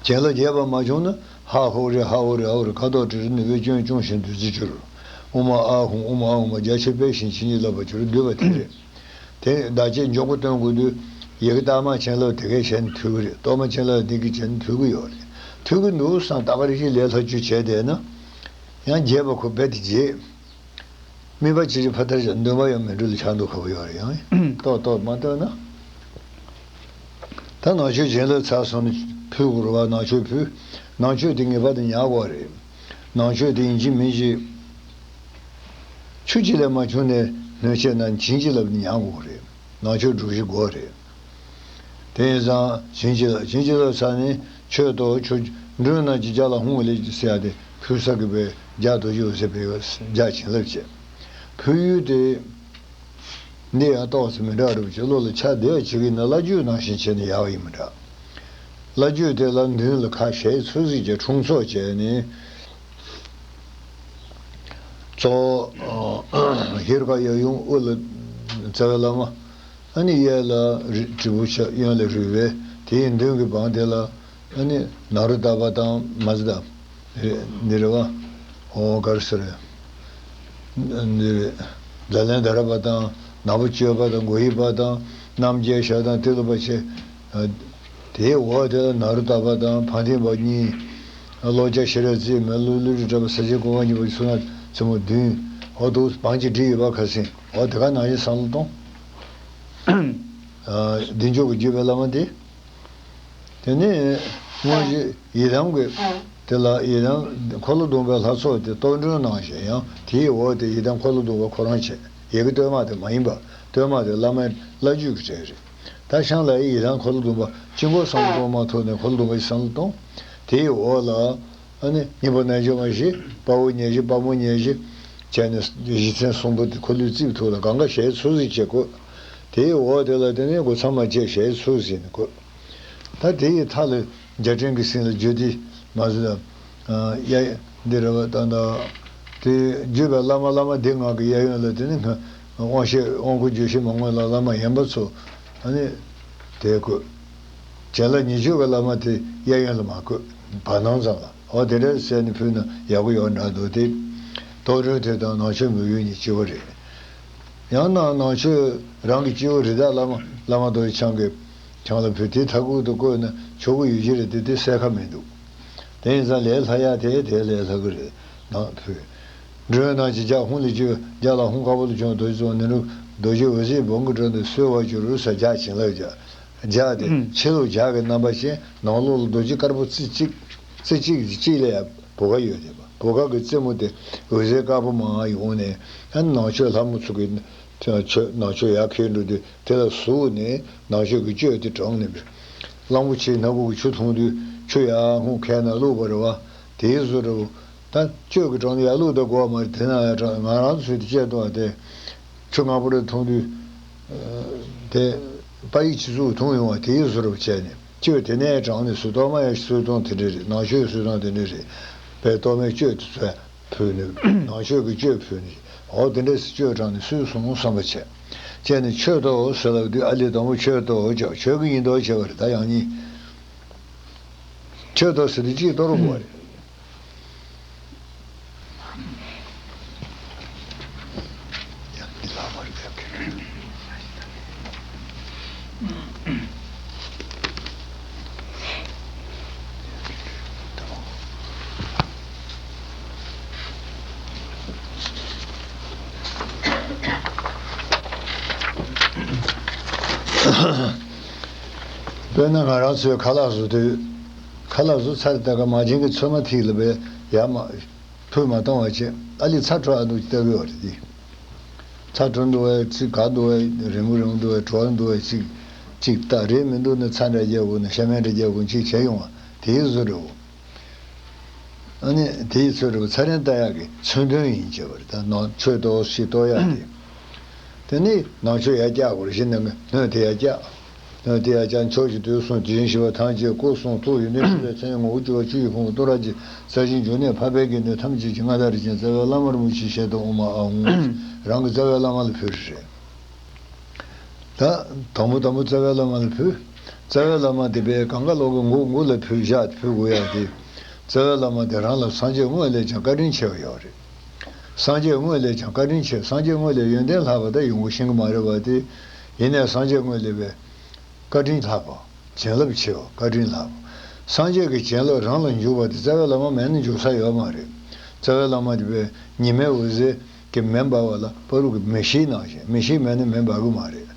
བྱིན་རླབས་རྒྱས་པ་མ་བྱུང་ན། ཧ་ཧོ་རེ་ཧ་ཧོ་རེ་ཧ་ཧོ་རེ། ཁ་དོག་དྲི་རོ་ནུས་པའི་སྐྱོན་སྐྱོང་ཞིང་བདུད་རྩི་འགྱུར། ཨུ་མ་ཨ་ཧུམ་ཨུ་མ་ཨ་ཧུམ། རྒྱ་ཆེ་དཔེ་བཞིན་བྱིན་གྱིས་བརླབ་པར་འགྱུར། བསྡུས་པ་དེ་རེད། དེ་བདག་བསྐྱེད་མགྱོགས་པོ་སྟོན་དགོས་དུས། ཡི་གེ་རྟགས་མ་བྱིན་རླབས་དེ་གས་བྱས་ནས་ཐུལ་གི་རེད། གཏོར་མ་བྱིན་རླབས་དེ་གས་བྱས་ནས་ཐུལ་གི་ཡོད་རེད། ཐུལ་གི་འདུག་བསམ་ད་ག་རེ་ཞིག་ལས་སླ་བཅོས་བྱས་བསྡད་ན། ཡང་རྒྱས་པ་ཁོ་རྦད་དེ་རྒྱས། དམིགས་པ་ཅི་ཞིག་ཕ་མཐར་བཞག་འདོན་པ་ཡང་མི་འགྲུབ་ལ་ཆགས་འདུག་ཁ་བ་ཡོད་རེད། ཡང་ཏོག་ཏོག་མ་བཏོན་ན། ད་ནང་ཆོས་བྱིན་རླབས་ཚར་སོང་ནས་ཕུལ་དགོས་རེད་བ། ནང་ཆོས་ཕུལ། ནང་ཆོས་དེ་ངེས་པར་དུ་ཉར་དགོས་རེད། ནང་ཆོས་དེ་ཡིན་གཅིག་མིན་གཅིག་ཆུ་གཅིག་ལས་མ་བྱུང་ནས་སྣོད་ཆས་ན་བྱིན་གྱིས་བརླབས་ནས་ཉར་དགོས་རེད། ནང་ཆོས་སྒྲུབ་གཞི་དགོས་རེད། དེ་ཡིན་ཙང་བྱིན་གྱིས་བརླབས། བྱིན་གྱིས་བརླབས་ཚར་ནས་མཆོད་དོ། མཆོད། མགྲོན་རྣམས་ཀྱི་ལྗགས་ལ་ཧཱུྃ་ལས་ཀྱི་ཟེར་ཡ་དེ་ཕུལ་ས་གི་པའི་རྒྱ་རྡོ་རྗེ་འོད་ཟེར་བའི་རྒྱ་བྱིན་རླབས་བྱས། ཕུལ་ཡུལ་དེ། འདི་ཡང་ཏོག་ཙམ་མི་འདྲ་བ་འདྲ་པོ་ཅིག་བློ་ལ་ཆ་བདེ་བ་བྱེད་ཀྱི་ན། བླ་བརྒྱུད་ནང་བཞིན་བྱས་ནས་ཡག་པ་ཡིན་མི་འདྲ། བླ་བརྒྱུད་དེ་ལ་མདུན་ལ་ཁ་ཞལ་ཚུར་གཟིགས་ཀྱི་འཁྲུངས་ཚོགས་བྱས་ནས། གཙོ་བོ་ཧེ་རུ་ཀ་གཡས་གཡོན་དབུ་ལ་རྩ་བའི་བླ་མ། ཨ་ནི་གཡས་ལ་རི་དྲིལ་བུ་ཆེ། གཡོན་ལ་རུས་སྦལ། དེའི་མདུན་གྱི་བང་དེ་ལ་ཨ་ནི་ནཱ་རོ་ཏ་པ་དང་མ་ཛི་ཏ། རེད། འདི་རེད་བ། ཨོ་ག་རེ་ཟེར། འདི་རེད། ཛཱ་ལན་དྷ་ར་པ་དང་། ནག་པོ་སྤྱོད་པ་དང་། གོ་ཧི་པ་དང་། རྣམ་རྒྱལ་ཞབས་དང་། ཏི་ལོ་པ་ཆེ། དེའི་འོག་དེ་ལ་ནཱ་རོ་ཏ་པ་དང་། ཕ་མཐིང་པ་གཉིས། ཀློ་ཆ་ཤེས་རབ་རྩིས་མེད། ཀླུ་ཀླུ་སྒྲུབ་གྲགས་པ། ས་སྐྱ་གོ་ཁ་གཉིས་པ། ཚུལ་ཁྲིམས་རྩེ་མོ་བདུན། འོ་འདུག་བང་ཅིག་བསྒྲིགས་ཡོད་པ་ཁ་སང་། འོ་དེ་ག་ནང་བཞིན་བསམ་བློ་གཏོང་། ཨ། བདེ་མཆོག་གི་བརྒྱུད་པའི་བླ་མ་དེ། དེ་ནས་དངོས་གཞི་ཡི་དམ་གྱི་དེ་ལ་ཡི་དམ་འཁོར་ལོ་སྡོམ་པའི་ལྷ་ཚོགས་དེ་གཏོར་མགྲོན་གནང་ཞིང་། ཡང་དེའི་འོག་དེ་ཡི་དམ་འཁོར་ལོ་སྡོམ་པ་ཁོ་རང་བྱས། ཡི་གེ་གཏོར་མ་དེ་མ་ཡིན་པ། གཏོར་མ་དེ་བླ་མའི་བླ་བརྒྱུད་ཀྱི་གྲས་རེད། ད་ཤང་ལ་ཡི་དམ་འཁོར་ལོ་སྡོམ་པ་དཀྱིལ་འཁོར་བསམ་བློ་གཏོང་མ་ཐུབ་ནས་འཁོར་ལོ་སྡོམ་པ་ཡི་བསམ་བློ་གཏོང་། དེའི་འོག་ལ། ཨ་ནི་སྙིང་པོ་རྣལ་འབྱོར་མ་བཞི། དཔའ་བོ་ཉེར་བཞི། དཔའ་མོ་ཉེར་བཞི་བྱས་ནས་རྗེ་བཙུན་གསུམ་པོ་དེ་འཁོར་ལོའི་རྩིབས་ཐོག་ལ་གང་ག་ཞལ་ཚུར་གཟིགས་བྱེད་དགོས། དེའི་འོག་དེ་ལ་དེ་ནས་སྒོ་ཚང་མ་བཅད། ཞལ་ཚུར་གཟིགས་ནས་དགོས། ད་དེ་ཡི་མཐའ་ལ་རྒྱ་ཕྲན་གྱི་སྲིད་ལ་བརྗོད་བདེ་མ་ཟེར། ཨ། ཡ། འདི་རེད་བ། ད་ད་དེ་བརྒྱུད་པའི་བླ་མ། བླ་མ་སྡེ་ལྔ་གི་གཡས་གཡོན་ལ་དེ་ནི་དབང་ཤེས་དབང་བསྐུར་བརྗོད་བྱེད་མང་པོ་ལ་བླ་མ་ཡན་པ་ཚོ། ཨ་ནི་དེ་དགོས། བྱིན་རླབས་ཉེར་སྤྱོད་ཀྱི་བླ་མ་དེ་གཡས་གཡོན་ལ་མ་དགོས། བར་སྣང་ཙམ་ལ། འོ་དེ་འདྲ་བྱས་ནས་ཕུལ་ན་ཡག་པོ་ཡོད་འདྲ་འདུག་སྟེ། གཏོར་མགྲོན་དེ་དང་ནང་ཆོས་མོས་གུས་གཉིས་གཅིག་པ་རེད། ཡང་ན་ནང་ཆོས་རང་གི་སྐྱེས་བུ་རི་དྭགས་བླ་མ། བླ་མ་རྡོ་རྗེ་འཆང་གི་འཆང་ལ་ཕུལ། དེ་མཐའ་འཁོར་དུ་བཀོད་ན་ཆོག་གི་ཡོད་ཀྱི་རེད་དེ། དེ་གསལ་ཁ་མི་འདུག་དེ་ཡིན་ཙང་ལས་སླ་ཡག་དེ་དེ་ལས་སླ་གི་རེད། ནང་ཕུལ། མགྲོན་རྣམས་ཀྱི་ལྗགས་ཧཱུྃ་ལས་བརྗོད། ལྗགས་ལ་ཧཱུྃ་དཀར་པོ་ལས་བྱུང་རྡོ་རྗེ་གཙོ་བོ། ནི་རུ་རྡོ་རྗེ་འོད་ཟེར་བོང་གི་སྒྲ་དུ་གསོལ་བར་གྱུར་ཟེར་ལྗགས་བྱིན་རླབས་ཀྱི་ལྗགས་དེ། ཕྱི་ལོགས་ལྗགས་ཀྱི་རྣམ་པ་ཅན། ནང་ལོགས་ལ་རྡོ་རྗེ་དཀར་པོ་རྩེ་གཅིག་རྩེ་གཅིག་གཅིག་ལ་ཡང་བུ་ག་ཡོད་དེ། བུ་ག་གི་རྩེ་མོ་དེ་འོད་ཟེར་དཀར་པོ་མར་ཡོང་ནས། ཡང་ནང་ཆོས་ལྷ་མོ་ཚོ་གི་ཆོས་ནང་ཆོས་ཡར་འཁྱེར་འགྲོ་དུས་དེ་ལ་ཟུག་ནས་ནང་ཆོས་ཀྱི་གཅོད་དེ་དྲངས་ནས། གླང་པོ་ཆེའི་སྣ་ཁུག་གི་ཆུ་འཐུང་དུས་ཆུ་ཡར་སྔོ་ཁས་ན་བླུགས་པ་རེད་བ། དེའི་བཟོ་འདྲ་བོ། ད་གཅོད་ཀྱི་གྲངས་ནི་ཡར་བླུགས་ད་དགོས་པ་མ་རེད། དེ་ན་ཡང་གྲངས་ང་རང་ཚོས་དེ་བཅད་གཏོང་བ་དེ། ཆུ་སྔ་པོ་རེ་འཐུང་དུས། ཨ། དེ་པ་ཡིག་ཆུ་ཚུགས་འཐུང་ཡོང་བ་དེའི་བཟོ་འདྲ་བོ་བྱས་ནས། གཅོད་དེ་ནས་གྲངས་ནི་སུ་གཏོར་མ་ཡང་སུས་གཏོང་དེ་འདྲ་རེད། ནང་ཆོས་སུས་གཏོང་དེ་འདྲ་རེད། པའི་གཏོར་མའི་གཅོད་དེ་ཚོས་ཕུལ་ནས། ནང་ཆོས་ཀྱི་གཅོད་ཕུལ་ནས། འོ་དེ་འདྲ་སུ་གཅོད་གྲངས་ནི་སུས་གསུང་བསམ་པ་བྱས། བྱས་ནས་མཆོད་དོ་ཟེར་ལབ་དུས། ཨ་ལས་དང་པོ་མཆོད་དོ་བྱ། མཆོད་ཀྱི་ཡིན་མདོག་བྱས་པ་རེད། ད་ཡང་སྙིང་། མཆོད་དོ་ཟེར་དུས་གཅིག་གཏོར་དགོས་པ་རེད། དཔེར་ན་ང་རང་ཚོའི་ཁ་ལག་བཟོ་དུས། ཁ་ལག་བཟོ་ཚར་ད་ག་མ་བྱན་གྱི་ཚོད་མ་ཐིག་ལ་བས་ཡར་མ་ཕུད་མ་གཏོང་བ་བྱས། ཨ་ལི་ཚྭ་འཕྲོ་ཨ་འདུག་ལྟ་གི་ཡོད་རེད་དེ། ཚྭ་འཕྲོ་འདུག་བས་ཚིག་ག་འདུག་བས། རིང་པོ་རིང་པོ་འདུག་བས། དྲོ་འདུག་བས། ཅིག་ཅིག་ལྟ། རེད་མི་འདུག་ན་ཚྭ་འདྲ་རྒྱག་དགོས་ན། ཤ་མེད་འདྲ་རྒྱག་དགོས་ན། ཅིག་བྱས་ཡོང་བ་དེའི་བཟོ་འདྲ་བོ། ཨ་ནི་དེའི་ཚོད་འདྲ་བོ་ཚྭ་རན་ལྟ་ཡག་གི་མཚོན་དོན་ཡིན་བྱས་པ་རེད། ད་ནང་མཆོད་གཏོར་ཞིག་གཏོར་ཡག་དེ། དེ་ནི་ནང་མཆོད་ཡར་བཀྱག་དགོས་རེད། གཞི་ནང་གི་སྣོད་དེ་ཡར་བཀྱག་དེ་ཡང་ཀྱང་ཕྱོགས་བཅུ་དུས་གསུམ་དེ་བཞིན་གཤེགས་པ་ཐམས་ཅད་སྐུ་གསུང་ཐུགས་ཡོན་ཏན་ཕྲིན་ལས་མཚན་ཉིད་ངོ་བོ་བཅུ་པ་བཅུ་ཡི་ཕུང་པོ་ཏུ་ར་གྱི་རྩ་བཞིན་འབྱུང་གནས་འཕགས་པའི་དགེ་འདུན་ཐམས་ཅད་ཀྱི་མངའ་བདག་རིན་ཆེན་རྩ་བའི་བླ་མ་རིན་པོ་ཆེའི་ཞལ་དུ་ཨོཾ་ཨཱཿཧཱུྃ། རང་གི་རྩ་བའི་བླ་མ་ལ་ཕུལ་རེད། ད་དང་པོ་དང་པོ་རྩ་བའི་བླ་མ་ལ་ཕུལ། རྩ་བའི་བླ་མ་དེ་པས་གང་ག་ལོག་གི་མགོ་མགོ་ལ་ཕུལ་བཞག་ཕུལ་དགོས་ཡ་དེ། རྩ་བའི་བླ་མ་དེ་རང་ལ་སངས་རྒྱས་དངོས་ལས་ཀྱང་བཀའ་དྲིན་ཆེ་བ་ཡོད་རེད། སངས་རྒྱས་དངོས་ལས་ཀྱང་བཀའ་དྲིན་ཆེ། སངས་རྒྱས་དངོས་ལས་ཡོན་ཏན་ལྷག་པ་ད་ཡོང་གི་ཤེས་ཀྱི་མ་རེད་བ་དེ། ཡིན་ནའི་སངས་རྒྱས་དངོས་ལས་པས་བཀའ་དྲིན་ལྷག་པ། བྱིན་རླབས་ཆེ་བ་བཀའ་དྲིན་ལྷག་པ། སངས་རྒྱས་ཀྱི་བྱིན་རླབས་རང་ལ་འཇུག་པ་དེ་རྩ་བའི་བླ་མ་མེད་ན་འཇུག་ས་ཡོད་མ་རེད། རྩ་བའི་བླ་མ་དེ་པས་ཉི་མའི་འོད་ཟེར་གྱི་མེ་འབར་བ་ལ་པ་རུ་གི་མེ་ཤེལ་ནང་བཞིན། མེ་ཤེལ་མེད་ན་མེ་འབར་གི་མ་རེད།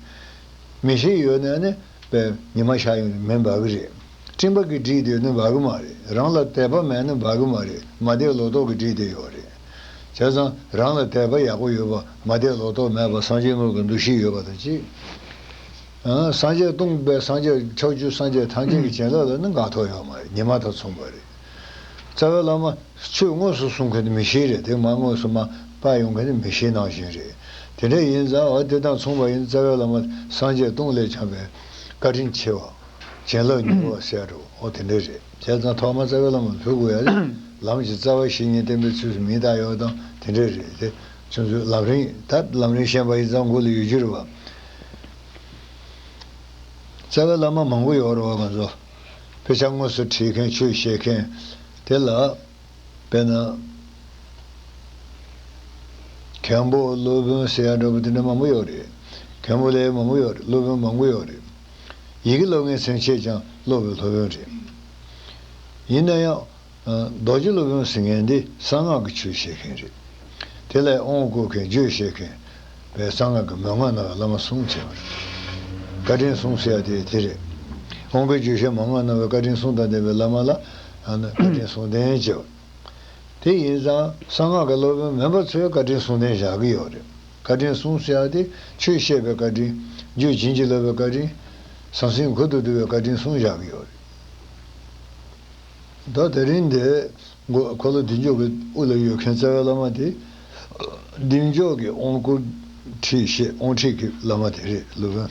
མེ་ཤེལ་ཡོད་ན་ནི་པས་ཉི་མ་ཤར་ཡོང་ནས་མེ་འབར་གི་རེད། སྤྲིན་པ་གིས་བསྒྲིབས་ཡོད་ན་འབར་གི་མ་རེད། རང་ལ་དད་པ་མེད་ན་འབར་གི་མ་རེད། མ་དད་ལོག་རྟོག་གིས་བསྒྲིབས་ཡོད་རེད། བྱས་ཙང་རང་ལ་དད་པ་ཡག་པོ་ཡོད་པ། མ་དད་ལོག་རྟོག་མེད་པ། སངས་རྒྱས་དངོས་ཀྱི་འདུ་ཤེས་ཡོད་པ་དང་གཅིག་ཨ། སངས་རྒྱས་སྟོང་པའི་སངས་རྒྱས་ཕྱོགས་བཅུའི་སངས་རྒྱས་ཐམས་ཅད་ཀྱི་བྱིན་རླབས་ལ་ནི་འགག་ཐོག་ཡོད་མ་རེད། ཉི་མ་དང་མཚུངས་པ་རེད། རྩ་བའི་བླ་མ་ཆོས་དངོས་སུ་གསུང་མཁན་དེ་མེ་ཤེལ་རེད། དེ་མ་དངོས་སུ་མ་པ་ཡོང་མཁན་དེ་མེ་ཤེལ་ནང་བཞིན་རེད། དེ་འདྲ་ཡིན་ཙང་འོ་དེ་དང་མཚུངས་པ་ཡིན། རྩ་བའི་བླ་མ་སངས་རྒྱས་སྟོང་ལས་ཀྱང་པའི་བཀའ་དྲིན་ཆེ་བ། བྱིན་རླབས་མྱུར་བ་ཟེར་འགྲོ། འོ་དེ་འདྲ་རེད། བྱས་ཙང་ཐོག་མ་རྩ་བའི་བླ་མ་ལ་ཕུལ་དགོས་ཡ་ལ། ལམ་གྱི་རྩ་བ་བཤེས་གཉེན་བསྟེན་པའི་ཚུལ་སུ་མིང་བཏགས་ཡོད་དང་དེ་འདྲ་རེད་དེ། ཁྱོད་ཚོས་ལམ་རིམ་ད་ལམ་རིམ་ཤེས་པ་ཡིན་ཙང་མགོ་ལ་ཡོད་རྒྱུ་རེད་བ། རྩ་བའི་བླ་མ་མང་པོ་ཡོད་རེད་བ། ང་ཚོ་དཔེ་ཆ་དངོས་སུ་ཁྲིད་མཁན་ཆོས་བཤད་མཁན་དེ་ལ། དཔེར་ན། མཁན་པོ་སློབ་དཔོན་ཟེར་ཡ་འདྲ་པོ་དེ་འདྲ་མང་པོ་ཡོད་རེད། མཁན་པོ་ལས་མང་པོ་ཡོད་རེད། སློབ་དཔོན་མང་པོ་ཡོད་རེད། ཡི་གེ་སློབ་མཁན་སེམས་ཅན་ཀྱང་སློབ་པའི་སློབ་དཔོན་རེད། ཡིན་ན་ཡང་། རྡོ་རྗེ་སློབ་དཔོན་ཟེར་མཁན་འདི་གསང་སྔགས་ཀྱི་ཆོས་བཤད་མཁན་རེད། དེ་ལས་དབང་བསྐུར་མཁན་རྗེས་བཤད་མཁན་པས་གསང་སྔགས་ཀྱི་མན་ངག་སྣང་བའི་བླ་མ་གསུམ་བྱས་པ་རེད། བཀའ་དྲིན་གསུམ་ཟེར་ཡ་དེ་དེ་རེད། དབང་བསྐུར་རྗེས་བཤད་མན་ངག་སྣང་བའི་བཀའ་དྲིན་གསུམ་དང་ལྡན་པའི་བླ་མ་ལ་ཨ་ནི་བཀའ་དྲིན་གསུམ་ལྡན་བྱས་པ། དེ་ཡིན་ཙང་གསང་སྔགས་ཀྱི་སློབ་དཔོན་མིན་པ་ཚོས་བཀའ་དྲིན་གསུམ་ལྡན་བཞག་གི་ཡོད་རེད། བཀའ་དྲིན་གསུམ་ཟེར་ཡ་དེ་ཆོས་བཤད་པའི་བཀའ་དྲིན། རྒྱུད་བྱིན་གྱིས་རློབ་པའི་བཀའ་དྲིན། ཟང་ཟིང་གུ་དང་བསྡུ་བའི་བཀའ་དྲིན་གསུམ་བཞག་གི་ཡོད་རེད། ད་དེ་རིང་འདི་མགོ་འཁོར་ལོ་བདེ་མཆོག་གི་དབུ་ལ་ཡོད་མཁན་རྩ་བའི་བླ་མ་དེ། བདེ་མཆོག་གི་དབང་བསྐུར་ཁྲིད་བཤད་དབང་ཁྲིད་ཀྱི་བླ་མ་དེ་རེད། སློབ་དཔོན།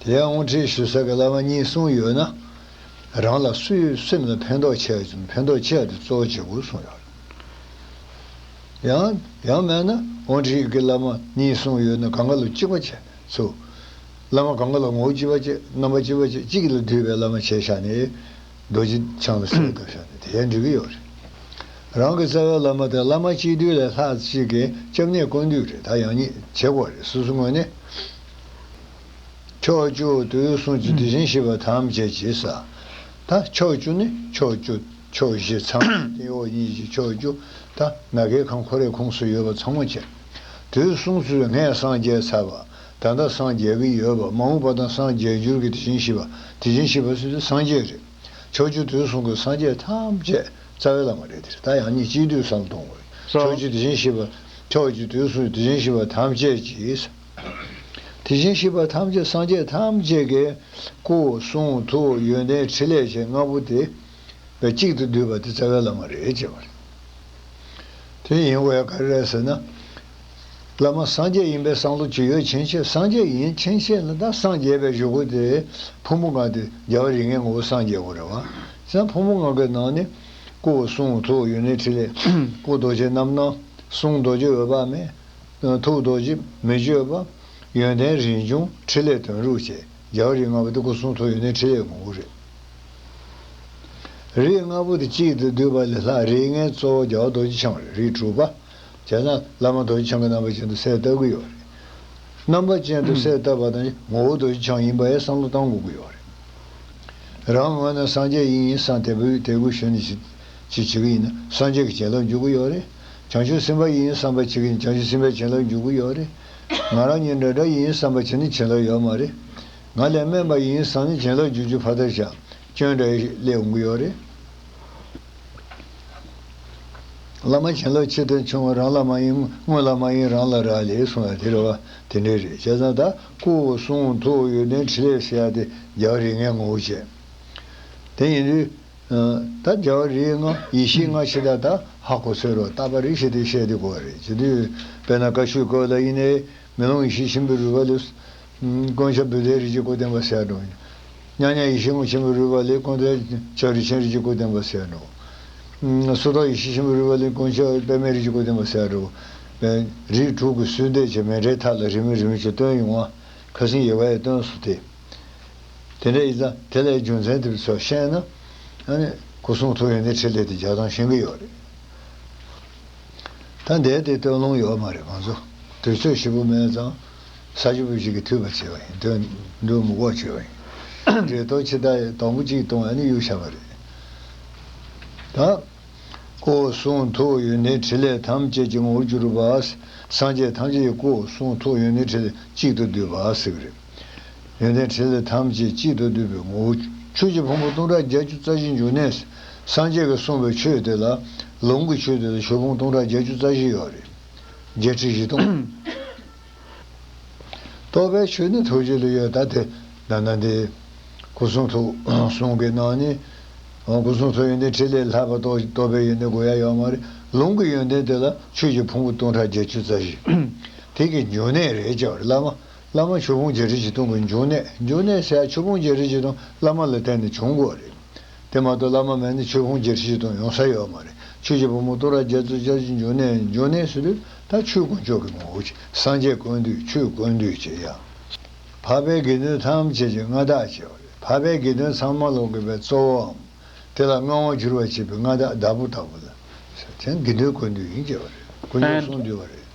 དེ་ཡང་དབང་ཁྲིད་ཞུ་ས་གི་བླ་མ་གཉིས་གསུམ་ཡོད་ན། རང་ལ་སུའི་སེམས་ལ་ཕན་ཐོགས་ཆེ་བ་ཅིག་ཕན་ཐོགས་ཆེ་བ་དེ་གཙོ་བོ་བྱེད་དགོས་གསུངས་ཡོད་རེད། ཡང་ཡང་མེད་ན་དབང་ཁྲིད་ཀྱི་བླ་མ་གཉིས་གསུམ་ཡོད་ན་གང་ག་ལ་གཅིག་པ་བྱས་ཚུལ། བླ་མ་གང་ག་ལ་ངོ་བོ་གཅིག་པ་བྱས། རྣམ་པ་གཅིག་པ་བྱས། གཅིག་ལ་འདུས་པའི་བླ་མ་བྱས་བཞག་ནས། རྡོ་རྗེ་འཆང་ལ་གསོལ་བཏབ་བཞག་ནས་དེ་ཡང་འགྲིག་གི་ཡོད་རེད། རང་གི་རྩ་བའི་བླ་མ་དེ་བླ་མ་སྤྱི་འདུས་ལས་ལྷག་ཅིག་གི་སྐྱབས་གནས་སྐུ་འདུས་རེད། ད་ཡང་སྙིང་བྱེད་དགོས་རེད། སོ་སོའི་ངོས་ནས། ཕྱོགས་བཅུ་དུས་གསུམ་གྱི་དེ་བཞིན་གཤེགས་པ་ཐམས་ཅད་ཀྱིས། ད་ཕྱོགས་བཅུ་ནི་ཕྱོགས་བཅུ། ཕྱོགས་བཞི་ཚངས་པའི་སྟེང་འོག་གཉིས་ཀྱི་ཕྱོགས་བཅུ། ད་ནམ་མཁའི་ཁམས་ཁོ་རའི་ཁོངས་སུ་ཡོད་པ་ཚང་མ་བྱས། དུས་གསུམ་ཚུལ་སྔས་སངས་རྒྱས་ཚར་བ། ད་ལྟ་སངས་རྒྱས་ཀྱི་ཡོད་པ། མ་འོངས་པ་དང་སངས་རྒྱས་འགྱུར་གྱི་དེ་བཞིན་གཤེགས་པ། དེ་བཞིན་གཤེགས་པ་ཟེར་དུས་སངས་རྒྱས་རེད། ཕྱོགས་བཅུ་དུས་གསུམ་གྱི་སངས་རྒྱས་ཐམས་ཅད་རྩ་བའི་བླ་མ་རེད། དེ་རེད། ད་ཡང་སྙིང་གཅིག་བསྡུས་བསམ་གཏོང་དགོས། ཕྱོགས་བཅུ་དེ་བཞིན་གཤེགས་པ། ཕྱོགས་བཅུ་དུས་གསུམ་དེ་བཞིན་གཤེགས་པ་ཐམས་ཅད་ཀྱིས། དེ་བཞིན་གཤེགས་པ་ཐམས་ཅད་སངས་རྒྱས་ཐམས་ཅད་ཀྱི་སྐུ་གསུང་ཐུགས་ཡོན་ཏན་ཕྲིན་ལས་ཀྱི་ལྔ་པོ་དེ་བས་གཅིག་ཏུ་བསྡུས་པ་དེ་རྩ་བའི་བླ་མ་རེད་ཅེས་པ་རེད། དེ་ཡིན་དགོས་ཡ་ག་རེ་རེད་ཟེར་ན། བླ་མ་སངས་རྒྱས་ཡིན་པའི་བསམ་བློ་ཅིག་ཡོད་ཕྱིན་ཆད། སངས་རྒྱས་ཡིན་ཕྱིན་ཆད་ལ་ད་སངས་རྒྱས་པའི་གཞུག་གུ་དེ་ཕུང་པོ་ལྔ་དེ་རྒྱལ་བ་རིགས་ལྔའི་ངོ་བོ་སངས་རྒྱས་དགོས་རེད་བ། བྱས་ཙང་ཕུང་པོ་ལྔ་གི་ནང་ནས་སྐུ་གསུང་ཐུགས་ཡོན་ཏན་ཕྲིན་ལས། སྐུ་རྡོ་རྗེ་རྣམ་སྣང་། གསུང་རྡོ་རྗེ་འོད་དཔག་མེད། ཐུགས་རྡོ་རྗེ་མི་བསྐྱོད་པ། ཡོན་ཏན་རིན་འབྱུང་། ཕྲིན་ལས་དོན་གྲུབ་བཅས། རྒྱལ་བ་རིགས་ལྔ་པོ་དེ་སྐུ་གསུང་ཐུགས་ཡོན་ཏན་ཕྲིན་ལས་ངོ་བོ་རེད། རིགས་ལྔ་པོ་དེ་གཅིག་ཏུ་བསྡུས་པ་ལས་ལྷག་རིགས་ལྔའི་གཙོ་བོ་རྒྱལ་བ་རྡོ་རྗེ་འཆང་རེད། རིགས་དྲུག་པ། བྱས་ན་བླ་མ་རྡོ་རྗེ་འཆང་གི་རྣམ་པ་ཅན་དུ་གསལ་བཏབ་ཀྱི་ཡོད་རེད། རྣམ་པ་ཅན་དུ་གསལ་བཏབ་པ་དང་ངོ་བོ་རྡོ་རྗེ་འཆང་ཡིན་པ་ཡང་བསམ་བློ་གཏང་དགོས་ཀྱི་ཡོད་རེད། རང་ངོས་ནས་སངས་རྒྱས་ཡིན་ཡིན་བསམ་དད་པའི་དད་གུས་ཞུ་ནས་ཅི་ཅི་བྱེད་ཀྱི་ཡིན་ན་སངས་རྒྱས་ཀྱི་བྱིན་རླབས་འཇུག་གི་ཡོད་རེད། བྱང་ཆུབ་སེམས་དཔའ་ཡིན་ཡིན་བསམ་པ་བྱེད་ཀྱི་ཡིན་བྱང་ཆུབ་སེམས་དཔའི་བྱིན་རླབས་འཇུག་གི་ཡོད་རེད། ང་རང་ཉིད་འདྲ་འདྲ་ཡིན་ཡིན་བསམ་པ་བྱེད་ན་བྱིན་རླབས་ཡོད་མ་རེད། ང་ལས་དམན་པ་ཡིན་ཡིན་བསམ་ན་བྱིན་རླབས་འཇུག་རྒྱུ་ཕར་ལྟ་བཞག་སྐྱོན་འདྲ་སླེབས་འོང་གི་ཡོད་རེད། བླ་མ་བྱིན་རླབས་ཆེ་དང་ཆུང་བ་རང་བླ་མ་ཡིན། དངོས་བླ་མ་ཡིན་རང་ལ་རག་ལས་གསུང་ཡ་དེ་རེད་བ། དེ་འདྲ་རེད། བྱས་ཙང་ད་སྐུ་གསུང་ཐུགས་ཡོན་ཏན་ཕྲིན་ལས་ཟེར་ཡ་དེ་རྒྱལ་བ་རིགས་ལྔའི་ངོ་བོ་བྱས། དེ་ཡིན་དུས། ད་རྒྱལ་བ་རིགས་ལྔ་ཡེ་ཤེས་ལྔ་ཕྱི་ད་ད་ཧ་གོ་ཚོད་རོགས་རྟག་པ་རེ་བྱས་ཏེ་བཤད་དེ་གོ་བ་རེད། བྱེད་དུས་དཔེར་ན་བཀའ་ཆོས་སྐོར་ལ་ཡིན་ནའི་མེ་ལོང་ཡེ་ཤེས་ཆེན་པོའི་རོལ་པ་ལས། ཀུན་ཁྱབ་བུདྡྷའི་རིགས་ཀྱི་སྐུ་བསྟན་པ་ཟེར་འགྲོ། མཉམ་མཉམ་ཡེ་ཤེས་ངོ་ཆེན་པོའི་རོལ་པ་ལས་ཀུན་རྫོབ་ཆོས་རིག་ཆེན་རིགས་ཀྱི་སྐུ་བསྟན་པ་ཟེར་འགྲོ། སོ་ཐར་ཡེ་ཤེས་ཆེན་པོའི་རོལ་པ་ལས་ཀུན་ཁྱབ་པདྨའི་རིགས་ཀྱི་སྐུ་བསྟན་པ་ཟེར་འགྲོ། རིགས་དྲུག་གི་ཚུལ་འདས་ཀྱི་མཎྜལ་མཐའ་ལ་རིམ་པས་རིམ་པས་ཀྱི་སྟོན་ཡོང་བ། ཁ་སང་ཡོད་པ་ཡང་སྟོན་སོང་སྟེ། དེ་འདྲ་ཡིན་ཙང་དེ་ལས་རྒྱུ་མཚན་དེ་ཚོ་ཤེས་ན། ཨ་ནི་སྐུ་གསུང་ཐུགས་ཡོན་ཏན་ཕྲིན་ལས་དེ་རྒྱག་སྟངས་ཤེས་ཀྱི་ཡོད་རེད། ད་འདས་དེ་སྟོན་ལོང་ཡོད་མ་རེད། ང་ཚོ་དུས་ཚོད་ཞེ་པོ་མེད་ཙང་། ས་ཆུ་བུ་ཞིག་གིས་འཐུས་པ་བྱས་པ་ཡིན། དོན་འདུག་མི་དགོས་བྱས་པ་ཡིན། འབྲེལ་གཏོགས་ཕྱི་ཟླ་དང་པོ་གཅིག་གཏོང་ཨ་ནི་གཡུག་བཞག་པ་རེད། ད། སྐུ་གསུང་ཐུགས་ཡོན་ཏན་ཕྲིན་ལས་ཐམས་ཅད་ཀྱི་ངོ་བོར་གྱུར་པ། སངས་རྒྱས་ཐམས་ཅད་ཀྱི་སྐུ་གསུང་ཐུགས་ཡོན་ཏན་ཕྲིན་ལས་གཅིག་ཏུ་བསྡུས་པ་ཟེར་གྱི་རེད། ཡོན་ཏན་ཕྲིན་ལས་ཐམས་ཅད་གཅིག་ཏུ་བསྡུས་པའི་ངོ་བོ། ཆོས་ཀྱི་ཕུང་པོ་སྟོང་ཕྲག་བརྒྱད་ཅུ་རྩ་བཞི་འབྱུང་གནས། སངས་རྒྱས་ཀྱིས་གསུངས་པའི་ཆོས་དེ་ལ། ལུང་གི་ཆོས་དེ་ལ་ཆོས་ཕུང་སྟོང་ཕྲག་བརྒྱད་ཅུ་རྩ་བཞི་ཡོད་རེད། བརྒྱད་ཁྲི་བཞི་སྟོང་། རྟོགས་པའི་ཆོས་ནི་ཐུགས་རྗེ་ལ་ཡོད། ད་དེ་ད་ལྟ་འདི་སྐུ་གསུང་ཐུགས་གསུང་གི་ནང་ནས། སྐུ་གསུང་ཐུགས་ཡོན་ཏན་ཕྲིན་ལས་ལྷག་པ་རྟོགས་རྟོགས་པའི་ཡོན་ཏན་དགོས་ཡ་ཡོད་མ་རེད། ལུང་གི་ཡོན་ཏན་དེ་ལ་ཆོས་ཀྱི་ཕུང་པོ་སྟོང་ཕྲག་བརྒྱད་ཅུ་རྩ་བཞི། དེ་གི་འབྱུང་གནས་རེད་ཅེས་པ་རེད། བླ་མ་བླ་མ་ཆོས་ཕུང་བརྒྱད་ཁྲི་བཞི་སྟོང་གི་འབྱུང་གནས། འབྱུང་གནས་ཟེར་ཡ་ཆོས་ཕུང་བརྒྱད་ཁྲི་བཞི་སྟོང་བླ་མ་ལ་བརྟེན་ནས་བྱུང་དགོས་རེད། དེ་མ་གཏོགས་བླ་མ་མེད་ན་ཆོས་ཕུང་བརྒྱད་ཁྲི་བཞི་སྟོང་ཡོང་ས་ཡོད་མ་རེད། ཆོས་ཀྱི་ཕུང་པོ་སྟོང་ཕྲག་བརྒྱད་ཅུ་རྩ་བཞི་འབྱུང་གནས། འབྱུང་གནས་ཟེར་དུས་ད་ཆོས་དཀོན་མཆོག་གི་ངོ་བོ་ཅིག་སངས་རྒྱས་ཀུན་འདུས། ཆོས་ཀུན་འདུས་ཅེས་ཡང་། འཕགས་པའི་དགེ་འདུན་ཐམས་ཅད་ཀྱི་མངའ་བདག་ཅེས་པ་རེད། འཕགས་པའི་དགེ་འདུན་ཚང་མ་ལོག་གི་པའི་གཙོ་བོའམ། དེ་ལ་མངའ་དབང་བསྒྱུར་བར་བྱེད་པའི་མངའ་བདག་བདག་པོ་ལྟ་བུ་ལ། དེ་དགེ་འདུན་ཀུན་འདུས་ཡིན་ཅེས་པ་རེད། དཀོན་མཆོག་གསུམ་འདུས་པ་རེད།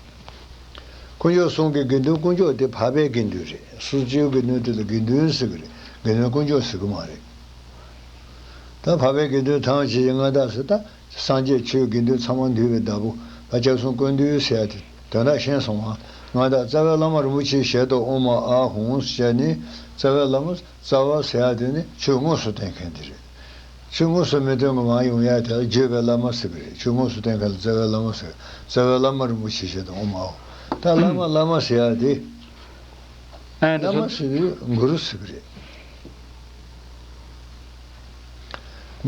དཀོན་མཆོག་གསུམ་གྱི་དགེ་འདུན་དཀོན་མཆོག་དེ་འཕགས་པའི་དགེ་འདུན་རེད། སོ་སོའི་དགེ་འདུན་དེ་ལ་དགེ་འདུན་ཟེར་གི་རེད། དགེ་འདུན་དཀོན་མཆོག་ཟེར་གི་མ་རེད། ད་འཕགས་པའི་དགེ་འདུན་ཐམས་ཅད་ཀྱི་མངའ་བདག་ཟེར། ད་སངས་རྒྱས་ཆོས་དགེ་འདུན་ཚང་མ་འདུས་པའི་བདག་པོ། ད་སྐྱབས་གསུམ་ཀུན་འདུས་ཟེར་ཡ་དེ་དོན་དག་ཤེས་སོང་ང་། མངའ་བདག་རྩ་བའི་བླ་མ་རིན་པོ་ཆེའི་ཞལ་དུ་ཨོཾ་མ་ཨཱཿཧཱུྃ་ཟེར་ནས། རྩ་བའི་བླ་མ་རྩ་བ་ཟེར་ཡ་དེ་ནི་ཆོས་དངོས་སུ་བསྟན་མཁན་དེ་རེད། ཆོས་དངོས་སུ་མི་སྟོན་གི་མ་ཡོང་ཡ་དེ་ལ་བརྗོད་པའི་བླ་མ་ཟེར་གི་རེད། ཆོས་དངོས་སུ་བསྟན་མཁན་ལ་རྩ་བའི་བླ་མ་ཟེར། རྩ་བའི་བླ་མ་རིན་པོ་ཆེ་ཞེས་དང་ཨོཾ་ཨཱཿཧཱུྃ། ད་བླ་མ་བླ་མ་ཟེར་ཡ་དེ། ཨ་འདི་བླ་མ་ཚོ་ཟེར་དུས་གུ་རུ་ཟེར་གི་རེད།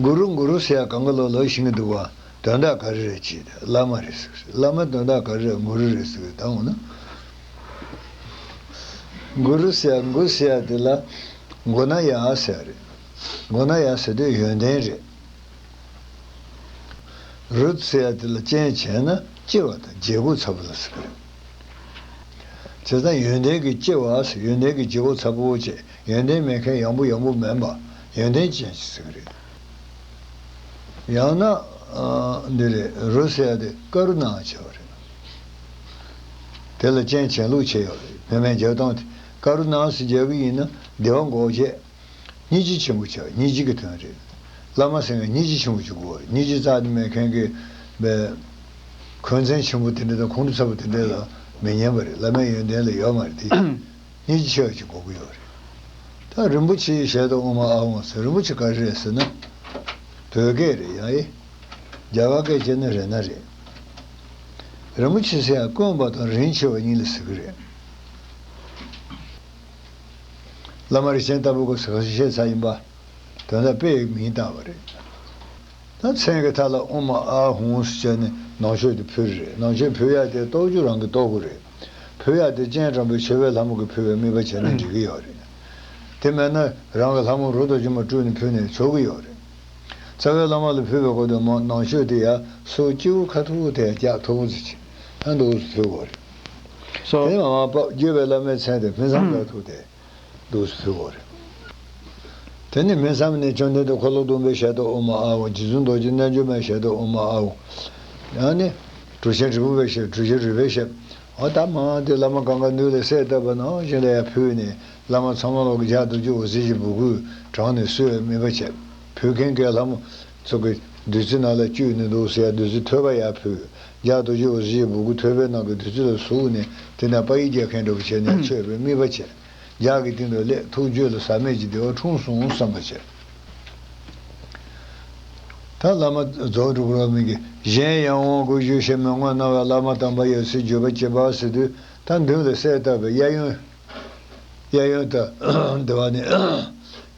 གུ་རུ་གུ་རུ་ཟེར་ཡ་གང་ག་ལོ་ལོ་ཤིང་གི་འདུག་བ། དོན་དག་ག་རེ་རེད་ཅེས་བླ་མ་རེད་ཟེར། བླ་མ་དོན་དག་ག་རེ་རེད། གུ་རུ་རེད་ཟེར་གི། ད་འོ་ན། གུ་རུ་ཟེར་ཡ་གུ་ཟེར་ཡ་དེ་ལ་མགོ་ན་ཡ་ཟེར་ཡ་རེད། མགོ་ན་ཡ་ཟེར་དུས་ཡོན་ཏན་རེད། རུ་ཟེར་ཡ་དེ་ལ་རྐྱེན་བྱས་ན་སྐྱེ་བ་དང་བརྗེ་པོ་ཚ་པོ་ལ་ཟེར་གི་རེད། བྱས་ཙང་ཡོན་ཏན་གྱི་སྐྱེ་བ་ཟེར། ཡོན་ཏན་གྱི་བརྗེ་པོ་ཚ་པོ་བྱས། ཡོན་ཏན་མེད་མཁན་ཡང་པོ་ཡང་པོ་མིན་པ། ཡོན་ཏན་ཅན་ཞིག་ཟེར་གི་རེད། ཡང་ན། ཨ། འདི་རེད། རུ་ཟེར་ཡ་དེ་ཀ་རུ་ཎ་བྱས་པ་རེད། དེ་ལ་རྐྱེན་བྱས་ལུགས་བྱས་ཡོད་རེད། བོད་སྨན་རྒྱག་སྟངས་དེ་ཀ་རུ་ཎ་ཟེར་རྒྱག་གི་ཡིན་ན་བདེ་བ་འགོག་བྱེད། སྙིང་རྗེ་ཆེན་པོ་བྱ་བ། སྙིང་རྗེ་གི་དོན་རེད། བླ་མ་ཟེར་མཁན་སྙིང་རྗེ་ཆེན་པོ་ཅིག་དགོས་རེད། སྙིང་རྗེ་རྩ་ནས་མེད་མཁན་གྱི་བའི་འཁོན་འཛིན་ཆེན་པོ་དེ་འདྲ་དང་ཁོང་ཁྲོ་ཚ་པོ་དེ་འདྲ་ལ་མི་ཉན་པ་རེད། བླ་མའི་ཡོན་ཏན་ལ་ཡོད་མ་རེད་དེ། སྙིང་རྗེ་ཆེ་བ་ཅིག་དགོས་ཀྱི་ཡོད་རེད། ད་རིན་པོ་ཆེའི་ཞལ་དུ་ཨོཾ་ཨཱཿཧཱུྃ་ཟེར། རིན་པོ་ཆེ་ག་རེ་རེད་ཟེར་ན། བོད་སྐད་རེད་ཡ། ཨེ། རྒྱ་གར་སྐད་བྱས་ན་རེ་ན་རེད། རིན་པོ་ཆེ་ཟེར་ཡ་དཀོན་པ་དང་རིན་ཆེ་བ་གཉིས་ལ་ཟེར་གི་རེད། བླ་མ་རིན་ཆེན་ལྟ་བུ་གི་ཟེར་བཤད་ཚར་ཡིན་པ། དོན་དག་དཔེ་མིང་བཏགས་པ་རེད། ད་མཚན་གྱི་མཐའ་ལ་ཨོཾ་ཨཱཿཧཱུྃ་ཟེར་བྱས་ནས་ནང་མཆོད་དེ་ཕུལ་རེད། ནང་མཆོད་ཕུལ་ཡ་དེ་གཏོར་རྒྱུ་རང་གིས་གཏོར་དགོས་རེད། ཕུལ་ཡ་དེ་སྤྱན་དྲངས་པའི་མཆོད་པའི་ལྷ་མོ་གིས་ཕུལ་བའི་དམིགས་པ་བྱས་ན་འགྲིག་གི་ཡོད་རེད། དེ་མེད་ན་རང་གི་ལྷ་མོ་རུ་དང་སྒྱུ་མ་སྤྲུལ་ནས་ཕུལ་ནས་ཆོག་གི་ཡོད་རེད། རྩ་བའི་བླ་མ་ལ་ཕུལ་བའི་སྐབས་དུ་མ་ནང་མཆོད་དེ་ཡ་སོ་སྐྱེ་བོ་ཁ་ཐུག་དེ་རྒྱག་ཐུབ་ཟེར་གྱི་ད་འདུག་སེ་ཕུལ་དགོས་རེད། སོ། དེ་མ་མ་པ་བརྗོད་པའི་བླ་མའི་མཚན་དེ་ཕུན་སུམ་ཚོགས་ཐུགས་དེ་འདུག་སེ་ཕུལ་དགོས་རེད། དེ་ནས་ཕུན་སུམ་ནས་བཅོམ་ལྡན་འདས་འཁོར་ལོ་སྡོམ་པའི་ཞལ་དུ་ཨོཾ་ཨཱཿཧཱུྃ། རྗེ་བཙུན་རྡོ་རྗེ་རྣལ་འབྱོར་མའི་ཞལ་དུ་ཨོཾ་ཨཱཿཧཱུྃ། ཡང་ནི་གྲུབ་ཆེན་དྲིལ་བུ་པའི་ཞལ། གྲུབ་ཆེན་རིག་པའི་ཞལ། འོ་ད་མ་དེ་བླ་མ་གང་ག་ནུས་ལ་གསལ་བཏབ་པ་ནང་བཞིན་ལ་ཡང་ཕུལ་ནས་བླ་མ་ཚང་མ་ལོག་གི་ལྗགས་རྡོ་རྗེ་འོད་ཟེར་གྱི་སྦུ་གུས་དྲངས་ནས་གསོལ་བའི་དམིགས་པ་བྱས། ཕུལ་མཁན་གྱི་ལྷ་མོ་ཚོ་གི་བདུད་རྩི་ནང་ལ་བཅུག་ནས་འདུག་སེ་ཡ་བདུད་རྩི་ཐོད་པ་ཡར་ཕུལ། ལྗགས་རྡོ་རྗེ་འོད་ཟེར་གྱི་སྦུ་གུ་ཐོད་པའི་ནང་གི་བདུད་རྩི་ལ་ཟུག་ནས་དེ་ནས་པ་ཡིག་རྒྱག་མཁན་འདྲ་པོ་བྱས་ནས་མཆོད་པའི་དམིགས་པ་བྱས། ལྗགས་ཀྱི་སྟེང་དུ་སླེབས། ཐུགས་རྒྱུད་ལ་ཟག་མེད་ཀྱི་བདེ་བ་འཁྲུངས་སོང་བསམ་པ་བྱས། ད་བླ་མ་རྫོགས་འགྲོ་གི་རོ་མིན་གྱི་གཞན་ཡང་དབང་བསྐུར་ཞུ་ཞེས་མོས་ངོར་གནང་བའི་བླ་མ་དམ་པ་ཡབ་སྲས་བརྒྱུད་པ་ཅི་འབད་ཟེར་དུས་ད་མདུན་ལ་གསལ་བཏབ་པའི་གཡས་གཡོན། གཡས་གཡོན་དུ་འདི་བ་ནི་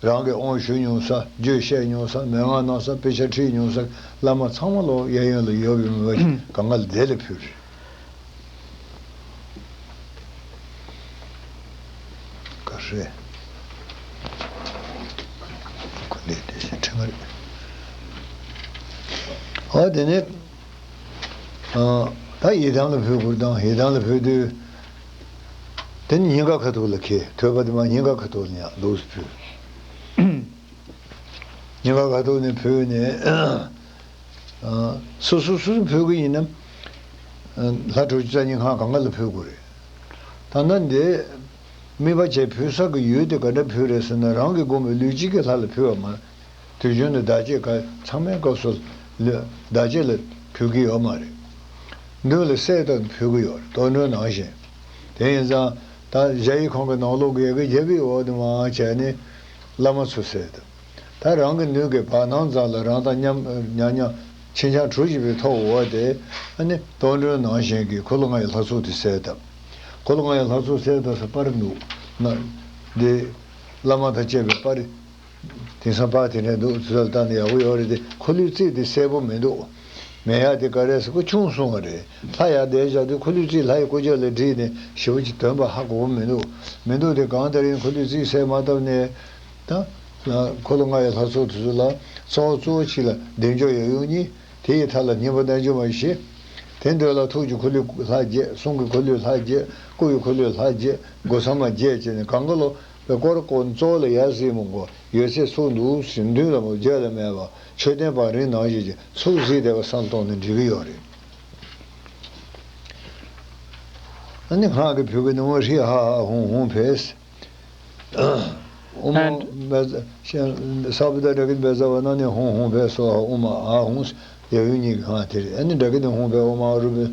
རང་གི་དབང་ཞུ་མྱོང་ས། རྒྱུད་བཤད་མྱོང་ས། མན་ངག་གནང་ས། དཔེ་ཆ་ཁྲིད་མྱོང་ས། བླ་མ་ཚང་མ་ལོག་གཡས་གཡོན་ལ་ཡོད་པའི་མོས་པ་གང་ག་ལ་དེ་ལ་ཕུལ་རེད། རེད། ཁོ་འདི་དེ་བཞིན་ཁྲིམས་རེད། ཨོ་དེ་ནས་ཨ། ད་ཡི་དམ་ལ་ཕུལ་དགོས་དང་། ཡི་དམ་ལ་ཕུལ་དུས་དེ་ནི་སྙིང་ག་ཁ་ཐུག་ལ་ཁེལ། ཐོས་པ་དེ་མ་སྙིང་ག་ཁ་ཐུག་ལ་ཡང་ལུགས་སུ་ཕུལ། སྙིང་ག་ཁ་ཐུག་ནས་ཕུལ་ནས། ཨ། སོ་སོ་སོ་སོ་ཕུལ་གི་ཡིན་ན། ཨ། ལྷ་དྲུག་ཅུ་རྩ་གཉིས་སྔགས་གང་ག་ལ་ཕུལ་དགོས་རེད། ད་ལྟ་འདི་དམིགས་པ་བྱས་ཕུལ་ས་གི་ཡུལ་དེ་ག་འདྲ་ཕུལ་རེད་ཟེར་ན། རང་གི་བསྒོམས་པའི་ལུས་དཀྱིལ་གྱི་ལྷ་ལ་ཕུལ་བ་མ། དུས་རྒྱུན་དུ་བདག་བསྐྱེད་ག་ཚང་མའི་སྐབས་སུ་ལུས་བདག་བསྐྱེད་ལ་ཕུལ་གི་ཡོད་མ་རེད། མདུན་ལ་གསལ་བཏབ་ཕུལ་གི་ཡོད་རེད། རྟོགས་གྲོལ་ནང་བཞིན། དེ་ཡིན་ཙང་ད་གཞལ་ཡས་ཁང་གི་ནང་ལོགས་ཀྱི་ཡ་གི་རྒྱབ་ཀྱི་འོག་ཏུ་མར་བྱས་ནས་བླ་མ་ཚོ་གསལ་བཏབ། ད་རང་གི་མདུན་གྱི་བར་སྣང་ཙམ་ལ་རང་དང་མཉམ་མཉམ་མཉམ་ཕྱིན་ཆད་གྲུ་བཞི་པའི་ཐོག་འོག་དེ། ཨ་ནི་རྟོགས་གྲོལ་ནང་བཞིན་གྱི་འཁོར་ལོ་ལྔ་ཡི་ལྷ་ཚོགས་དེ་གསལ་བཏབ། འཁོར་ལོ་ལྔ་ཡི་ལྷ་ཚོགས་གསལ་བཏབ་ས་པར་འདུག་ན། འདི་བླ་མ་དང་བཅས་པའི་པར། དེང་སང་པར་དེ་འདྲ་འདུག་ཚུལ་ལ་བལྟས་ན་ཡག་པོ་ཡོད་རེད་དེ། འཁོར་ལོའི་རྩིབས་དེ་གསལ་པོ་མི་འདུག་མེད་ཡག་དེ་ག་རེ་ཟེར། ཁོ་ཆུང་སོང་བ་རེད། ལྷ་ཡར་བསྡད་བཞག་དུས་འཁོར་ལོའི་རྩིབས་ལྷ་ཡི་སྐུ་རྒྱབ་ལ་བསྒྲིགས་ནས་ཞེ་པོ་ཅིག་དོན་པ་ཧ་གོ་གི་མི་འདུག་མི་འདུག་དེ་གང་ལྟར་ཡིན། འཁོར་ལོའི་རྩིབས་གསལ་མ་བཏབ་ནས་ད་འཁོར་ལོ་ལྔ་ཡི་ལྷ་ཚོགས་དེ་ཚོ་ལ་རྩ་བ་གཙོ་བོ་གཅིག་ལ་བདེ་མཆོག་ཡབ་ཡུམ་གཉིས། དེ་ཡི་མཐའ་ལ་སྙིང་པོ་རྣལ་འབྱོར་མ་བཞི། དེ་མདུན་ལ་ཐུགས་ཀྱི་འཁོར་ལོའི་ལྷ་བརྒྱད། གསུང་གི་འཁོར་ལོའི་ལྷ་བརྒྱད། སྐུ་ཡི་འཁོར་ལོའི་ལྷ་བརྒྱད། སྒོ་ཚང་མ་བརྒྱད་བྱས་ནས་གང་ག་ལོ་བའི་སྐོར་སྐོར་གཙོ་བོ་ལ་ཡར་གཟིགས་མི་དགོས། ཡོད་ཚད་ཚུར་འདུག་ཟེར་མདུན་ལ་མོ་བརྒྱད་ལ་མེད་པ་མཆོད་རྟེན་བང་རིམ་ནང་བཞིན་གྱི་ཚུར་གཟིགས་བསྡད་པ་བསམ་བློ་གཏོང་ནས་འགྲིག་གི་ཡོད་རེད། ཨ་ནི་སྔགས་ཀྱི་ཕུད་ཀྱི་ནུ་མོ་ཧྲི་ཧ་ཧ་ཧུང་ཧུང་ཕེས། ཨུ་མ། ཨན། བཛྲ་ས་བུ་ཏྲ་གི་བཛྲ་བ་ན་ནི་ཧུང་ཧུང་ཕེ་སྭཱ་ཧཱ། ཨུ་མ་ཨཱཿཧཱུྃ། ཡབ་ཡུམ་གཉིས་ཀྱི་སྔགས་དེ་རེད། ཨ་ནི་ཌ་ཀི་ནི་ཧཱུྃ་ཕཊ། ཨོཾ་ཨཱཿ་རཱུ་པི་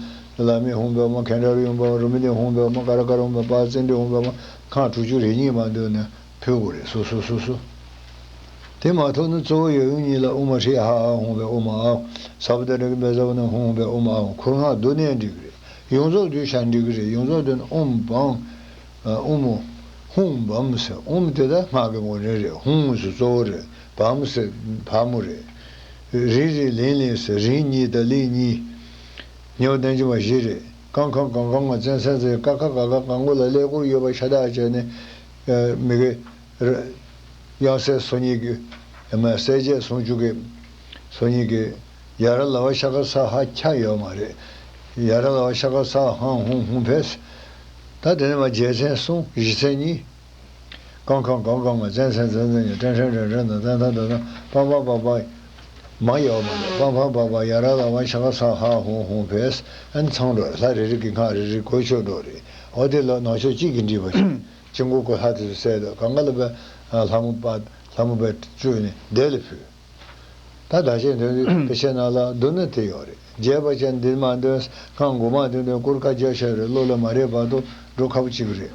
ལ་མི་ཧཱུྃ་ཕཊ། ཨོཾ་ཁཻ་ཌ་རུ་ཡུམ་ཕཊ། རུ་མི་ནི་ཧཱུྃ་ཕཊ། ཨོཾ་ཀ་ར་ཀ་རུ་ཧཱུྃ་ཕཊ། པ་ཙཎྜི་ཧཱུྃ་ཕཊ། སྔགས་དྲུག་ཅུ་རེ་གཉིས་མ་འདོན་ནས་ཕུལ་དགོས་རེད། སོ་སོ་སོ་སོ། དེ་མ་ཐུབ་ན་གཙོ་བོ་ཡབ་ཡུམ་གཉིས་ལ་ཨུ་མ་ཧྲི་ཧ་ཧ་ཧཱུྃ་ཕཊ། ཨུ་མ་ཨཱཿཧཱུྃ། ས་བུ་ཏྲ་གི་བཛྲ་བ་ན་ཧུང་ཧུང་ཕཊ། ཨུ་མ་ཨཱཿཧཱུྃ། ཁུར་སྔགས་བསྡུ་ནས་འགྲིག་གི་རེད། ཡོངས་རྫོགས་བསྡུས་བྱས་འགྲིག་གི་རེད། ཡོངས་རྫོགས་བསྡུས་ན་ཨོཾ་བཾ། ཨ། ཨུ་མོ། ཧཱུྃ་བཾ་ཟེར། ཨོཾ་དེ་ད་སྔགས་ཀྱི་ངོས་འཛིན་རེད། ཧཱུྃ་ཟེར་གཙོ་བོ་རེད། བཾ་ཟེར་བ་མོ་རེད། རིང་རིང་ལིང་ལིང་ཟེར། རིང་གཉིས་དང་ལིང་གཉིས། སྙིང་པོ་རྣལ་འབྱོར་མ་བཞི་རེད། ཀཾ་ཁཾ་ཀཾ་ཀཾ་ང་ཙན་ཙན་ཙན། ཀ་ཁ་ག་ག་ག་མགོ་ལ་ཀླད་ཀོར་ཡོད་པ་ཤ་སྟག་བྱས་ནས། ཨ། མི་དགེ། ཡང་སྲིད་སོ་གཉིས་ཀྱི། ཡང་མ་སྲས་བཅས་སུམ་ཅུ་གི། སོ་གཉིས་ཀྱི། ཡ་ར་ལ་བ་ཤ་ཀ་ས་ཧ་ཁྱ་ཡོད་མ་རེད། ཡ་ར་ལ་བ་ཤ་ཀ་ས་ཧང་ཧུང་ཧུང་ཕེས། ད་དེ་ནས་མ་རྒྱལ་མཚན་གསུམ། གཞི་མཚན་གཉིས། ཀཾ་ཁཾ་ཀཾ་ཀཾ་ང་ཙན་ཙན་ཙན་ཙན། ཏན་ཏན་ཏན་ཏན། པ་མ་པ་པ་མ་ཡོད་མ་རེད། པ་མ་པ་པ་ཡ་ར་ལ་བ་ཤ་ཀ་ས་ཧ་ཧུང་ཧུང་ཕེས། ཨན་ཚང་འགྲོ། ལྷ་རེ་རེ་གི་སྔགས་རེ་རེ་གོ་ཆོད་འགྲོ་རེད། འོ་དེ་ལ་ནང་ཆོས་གཅིག་གིས་འགྲིག་པ་བྱུང་། དཀྱིལ་འཁོར་གྱི་ལྷ་དེ་ཚོ་གསལ་དུ་གང་ག་ལ་བས། ལྷ་མོ་པ། ལྷ་མོ་པས་བཅོས་ནས་དེ་ལ་ཕུལ། ད་བདག་བསྐྱེད་འདོན་དུས་དཔེ་ཆའི་ནང་ལ་བསྡུ་ན་དེ་ཡོད་རེད། རྒྱས་པ་ཅན་འདི་མ་འདོན། སྔགས་མགོ་མ་འདོན་དུས་སྐོར་ཁ་རྒྱག་བྱས་རེད། བློ་ལ་མ་རེག་བར་དུ་འགྲོ་ཁག་པོ་གཅིག་རེད།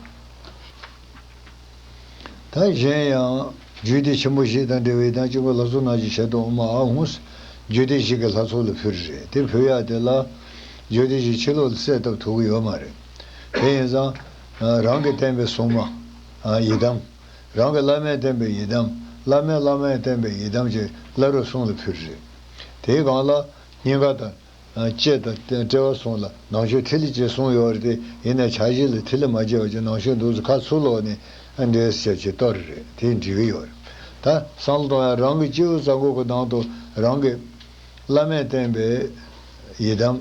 ད་གཞན་ཡང་རྒྱུད་སྡེ་ཆེན་པོ་བཞི་དང་འབྲེལ་བའི་དང་། དཀྱིལ་འཁོར་ལྷ་ཚོགས་རྣམས་ཀྱི་ཞལ་དུ་ཨོཾ་ཨཱཿཧཱུྃ། རྒྱུད་སྡེ་བཞི་གི་ལྷ་ཚོགས་ལ་ཕུལ་རེད། དེ་ཕུལ་ཡག་དེ་ལ་རྒྱུད་སྡེ་བཞི་ཕྱི་ལོགས་ལ་གསལ་བཏབ་ཐུབ་ཀྱི་ཡོད་མ་རེད། དེ་ཡིན་ཙང་རང་གིས་བསྟན་པའི་སྲུང་མ། ཨ། ཡི་དམ། རང་གི་བླ་མས་བསྟན་པའི་ཡི་དམ། བླ་མའི་བླ་མས་བསྟན་པའི་ཡི་དམ་གྱི་བླ་རུང་གསུམ་ལ་ཕུལ་རེད། དེའི་སྒང་ལ་སྙིང་ག་དང་། ཨ། ལྕེ་དང་དཔྲལ་བ་གསུམ་ལ་ནང་མཆོད་ཐིག་ལེ་ཅེས་གསུངས་ཡོད་རེད་དེ། ཡིན་ནའི་ཕྱག་བཞེས་ལ་ཐིག་ལེ་མ་བྱས་པ་ཅིག་ནང་མཆོད་འདུག་ཟེར་ཁ་ཚུར་ལོག་ནས། ཨ། འདྲེས་བྱས་ཅིག་གཏོར་རེད། དེ་འགྲིག་གི་ཡོད་རེད། ད་བསམ་བློ་གཏོང་ཡག་རང་གི་སྤྱི་བོའི་རྩ་འཁོར་གྱི་ནང་དུ་རང་གི་བླ་མས་བསྟན་པའི་ཡི་དམ།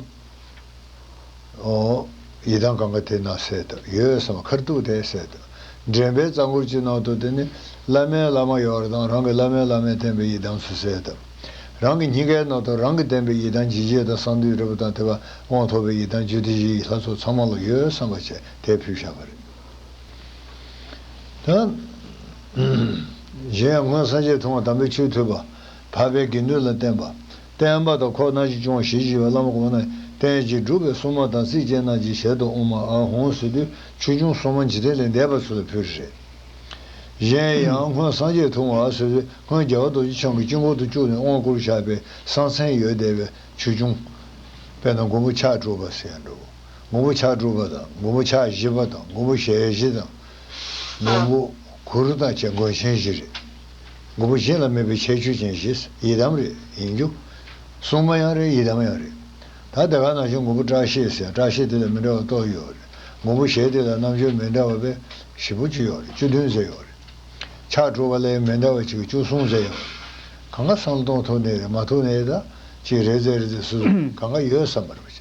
ཨོ། ཡི་དམ་གང་ག་དེ་ན་གསལ་བཏབ། ཡོད་བསམ་པ་ཁར་ཐུག་དེ་གསལ་བཏབ། འདྲེན་པའི་རྩ་འཁོར་གྱི་ནང་དུ་དེ་ནི་བླ་མའི་བླ་མ་ཡོད་རེད་དང་། རང་གི་བླ་མའི་བླ་མས་བསྟན་པའི་ཡི་དམ་ཚོ་གསལ་བཏབ། རང་གི་སྙིང་གའི་ནང་དུ་རང་གིས་བསྟན་པའི་ཡི་དམ་འཇིགས་བྱེད་དང་གསང་འདུས་རིལ་བུ་དང་། དེ་བ་དབང་ཐོབ་པའི་ཡི་དམ་རྒྱུད་སྡེ་བཞི་ཡི་ལྷ་ཚོགས་ཚང་མ་ལ་ཡོད་བསམ་པ་བྱས་དེ་ཕུལ་བཞག་པ་རེད། ད་གཞན་ཡང་སྔོན་སངས་རྒྱས་མཐོང་བ་དམ་པའི་ཆོས་ཐོས་པ། འཕགས་པའི་དགེ་འདུན་ལ་བསྟེན་པ། བསྟན་པ་དང་འཁོར་རྣམས་ཀྱིས་སྐྱོང་ཞེས་བགྱི་བའི་བླ་མ་གོང་ན་བསྟེན་ཅིང་སྒྲུབ་པའི་སྲུང་མ་དང་རྩིས་ཅན་རྣམས་ཀྱི་ཞལ་དུ་ཨོཾ་ཨཱཿཧཱུྃ་ཟེར་དུས་ཆོས་སྐྱོང་སྲུང་མ་འཇིག་རྟེན་ལས་འདས་པ་ཚོ་ལ་ཕུལ་རེད། གཞན་ཡང་སྔོན་སངས་རྒྱས་མཐོང་བ་ཟེར་དུས་སྔོན་རྒྱལ་བ་རྡོ་རྗེ་འཆང་གི་དཀྱིལ་འཁོར་དུ་བཅུག་ནས་དབང་བསྐུར་བཞག་པའི་གསང་མཚན་ཡོད་བསྡད་པའི་ཆོས་སྐྱོང་། དཔེར་ན་མགོན་པོ་ཕྱག་དྲུག་པ་ཟེར་ཡང་འགྲོ། མགོན་པོ་ཕྱག་དྲུག་པ་དང་། མགོན་པོ་ཕྱག་བཞི་པ་དང་། མགོན་པོ་ཞལ་བཞི་དང་། མགོན་པོ་གུ་རུ་དང་བཅས་མགོན་ཆེན་བཞི་རེད། མགོན་པོ་གཞན་ལ་མེད་པའི་ཁྱད་ཆོས་ཅན་བཞི། ཡི་དམ་རེད། ཡིན་རྒྱུ། སྲུང་མ་ཡང་རེད། ཡི་དམ་ཡང་རེད། ད་དེ་ག་ནང་བཞིན་མགོན་པོ་བཀྲ་ཤིས་ཟེར། བཀྲ་ཤིས་དེ་ལ་མི་འདྲ་བ་གཏོགས་ཡོད་རེད། མགོན་པོ་ཞེས་དེ་ལ་རྣམ་དཔྱོད་མི་འདྲ་བ་བས་བཞི་པོ་གཅིག་ཡོད་རེད། བཅུ་བདུན་ཟེར་ཡོད་རེད། ཕྱག་དྲུག་པ་ལས་མི་འདྲ་བ་གཅིག་བཅུ་གསུམ་ཟེར་ཡོད་རེད། གང་ག་བསམ་བློ་གཏོང་ཐུབ་ནའི་རེད། མ་ཐུབ་ནའི་ད་ཅིག་རེད་ཟེར་རེད་ཟེར་སུ་གང་ག་ཡོད་བསམ་པ་རེད་པ།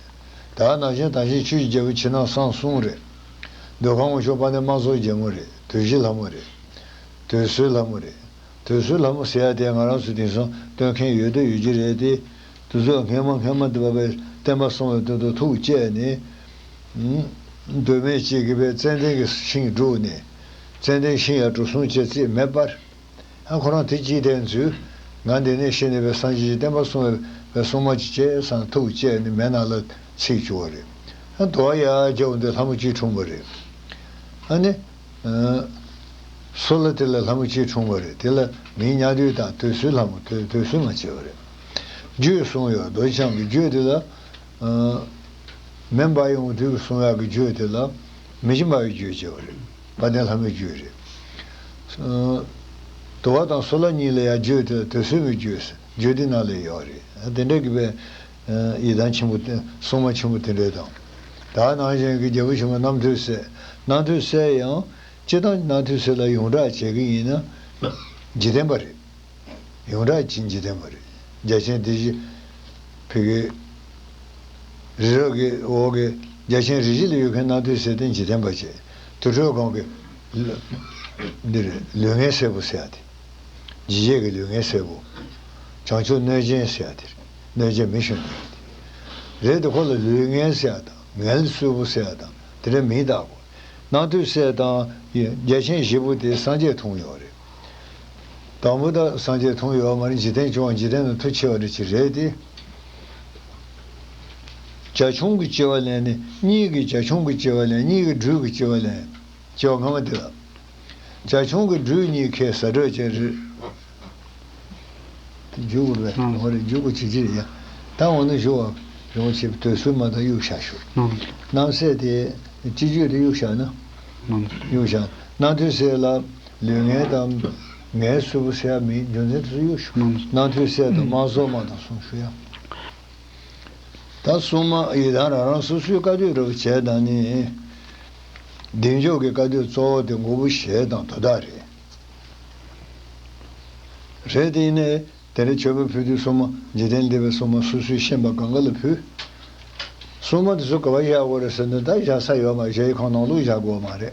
ད་ནང་བཞིན་དང་ཞིང་ཆུ་ཡི་རྒྱལ་པོ་ཕྱི་ནང་གསང་གསུམ་རེད། མདོ་ཁམས་དབང་ཕྱུག་དཔལ་ལྡན་དམག་ཚོགས་རྒྱལ་མོ་རེད། དུས་བཞི་ལྷ་མོ་རེད། དུས་གསུམ་ལྷ་མོ་རེད། དུས་གསུམ་ལྷ་མོ་ཟེར་ཡ་དེ་ང་རང་ཚོ་དེང་སང་སྟོན་མཁན་ཡོད་དུ་ཡོད་ཀྱི་རེད་དེ། དུས་ཚོད་སྔས་མ་སྔས་མ་དེ་བ་བའི་བསྟན་པ་སྲུང་བའི་དོན་དུ་ཐུགས་བསྐྱེད་ནས། མདོ་སྨད་གཅིག་གི་བའི་ཙན་དན་གྱི་ཤིང་བསྒྲུགས་ནས། ཙན་དན་ཤིང་ཡ་གྲུ་གསུམ་བཅད་རྩིས་མེད་པར། ཨ་ཁོ་རང་དེ་ཅིའི་ཐད་འཛུལ། ང་འདི་ནས་ཤི་ནས་བའི་སངས་རྒྱས་ཀྱི་བསྟན་པ་སྲུང་བའི་བའི་སྲུང་མ་ཅིག་བྱེད་བསམ་ཐུགས་བསྐྱེད་ནས་མེ་ནང་ལ་ཚིག་བཅུག་པ་རེད། ཨ་དུ་བ་ཡ་རྒྱབ་འདི་ལྷ་མོ་གཅིག་འཁྲུངས་པ་རེད། ཨ་ནི། སོ་ལ་དེ་ལ་ལྷ་མོ་གཅིག་འཁྲུངས་པ་རེད། དེ་ལ་མིང་ཉག་བདུད་དང་དུས་གསུམ་ལྷ་མོ། དུས་དུས་གསུམ་མ་བྱས་པ་རེད། རྒྱུད་གསུངས་ཡོད། རྡོ་རྗེ་འཆང་གི་རྒྱུད་དེ་ལ། མེ་འབར་ཡོང་དུས་གསུང་ཡག་གི་རྒྱུད་དེ་ལ་མི་འཇིགས་འབར་བའི་རྒྱུད་ཅེས་པ་རེད། དཔལ་ལྡན་ལྷ་མོའི་རྒྱུད་རེད། དུ་བ་དང་སོ་ལ་གཉིས་ལ་ཡང་རྒྱུད་དེ་ལ་དུས་གསུམ་གྱི་རྒྱུད་ཟེར་རྒྱུད་སྡེ་ནང་ལ་ཡོད་རེད། དེ་འདྲ་གི་བའི་ཡི་དམ་ཆེན་པོ་དེ་སྲུང་མ་ཆེན་པོ་དེ་འདྲ་དང་། ད་ནང་བཞིན་གྱི་རྒྱལ་པོ་ཆེན་པོ་རྣམ་ཐོས་སྲས། རྣམ་ཐོས་སྲས་ཡང་སྤྱིར་བཏང་རྣམ་ཐོས་སྲས་ལ་ཡོངས་གྲགས་བྱེད་ཀྱི་ཡིན་ན་འཇིག་རྟེན་པ་རེད། ཡོངས་གྲགས་ཀྱི་འཇིག་རྟེན་པ་རེད། རྒྱལ་ཆེན་སྡེ་བཞི། ཕ་གི་རི་རབ་ཀྱི་འོག་གི་རྒྱལ་ཆེན་རིགས་བཞི་ལ་ཡོད་མཁན་རྣམ་ཐོས་སྲས་དེ་འཇིག་རྟེན་པ་བྱས། དུར་ཁྲོད་སྒང་གི་ལུས་འདི་རེད། ལུས་ངན་སྲས་པོ་ཟེར་ཡ་དེ། འཇིགས་བྱེད་ཀྱི་ལུས་ངན་སྲས་པོ། བྱང་ཆུབ་གནོད་སྦྱིན་ཟེར་ཡ་དེ་རེད། གནོད་སྦྱིན་མི་ཞོན་ཟེར་ཡ་དེ་རེད་དེ། ཁོ་ལ་ལུས་ངན་ཟེར་ཡ་དང་ངན་སྲས་པོ་ཟེར་ཡ་དང་དེ་འདྲ་མིང་བཏགས་དགོས། རྣམ་ཐོས་སྲས་དང་རྒྱལ་ཆེན་བཞི་པོ་དེ་སངས་རྒྱས་འཁྲུངས་ཡོད་རེད། དང་པོ་ད་སངས་རྒྱས་འཁྲུངས་ཡོད་མ་རེད། འཇིག་རྟེན་བྱུང་བ་འཇིག་རྟེན་ལ་མཐུ་ཆེ་བ་རེད་ཅེས་རེད་དེ། བྱ་ཁྱུང་གི་སྐྱེ་བ་ལེན་ནས་གཉིས་ཀྱི་བྱ་ཁྱུང་གི་སྐྱེ་བ་ལེན། གཉིས་ཀྱི་སྦྲུལ་གྱི་སྐྱེ་བ་ལེན། སྐྱེ་བ་སྔ་མ་དེ་ལ། བྱ་ཁྱུང་གི་སྦྲུལ་གཉིས་ཁྱེད་ཟ་འགྲོ་ཅན་རེད། རྒྱུག་དགོས་པས། ཨང་། འོ་རེད། རྒྱུག་དགོས་བྱེད་ཀྱི་རེད་ཡ། ད་འོ་ན་ཞུ་བ་ཡོང་བྱེད་དུས་ཚོད་མ་དང་གཡུག་བཞག་ཞུ། ཨང་། རྣམ་སྲས་དེ་སྤྱི་རྒྱུད་དེ་གཡུག་བཞག་ན། ཨང་། གཡུག་བཞག། རྣམ་ཐོས་སྲས་ལ་ལུས་ངན་དང་ངན་སྲས་པོ་ཟེར་ཡ་མིན། རྒྱུ་མཚན་དེ་ཚོ་གཡུག་ཞུ། ཨང་། རྣམ་ཐོས་སྲས་དང་དམག་ཟོར་མ་དང་གསུམ་ཞུ་ཡ། ད་སྲུང་མ་ཡི་དམ་རང་རང་སོ་སོའི་བཀའ་སྡོད་རུ་བྱས་དང་ནི། བདེ་མཆོག་གི་བཀའ་སྡོད་གཙོ་བོ་དེ་མགོན་པོ་ཞེས་དང་དོ་བདག་རེད། རེད་དེ་ཡིན་ནའི་དེ་རིང་མཆོད་པ་ཕུལ་དུས་སྲུང་མ་འཇིག་རྟེན་འདས་པའི་སྲུང་མ་སོ་སོའི་ཤན་པ་གང་ག་ལ་ཕུལ། སྲུང་མ་དེ་ཚོ་ག་པར་བཞག་དགོས་རེད་ཟེར་ན། ད་བཞག་ས་ཡོད་མ་རེད། གཞལ་ཡས་ཁང་ནང་ལོགས་བཞག་དགོས་མ་རེད།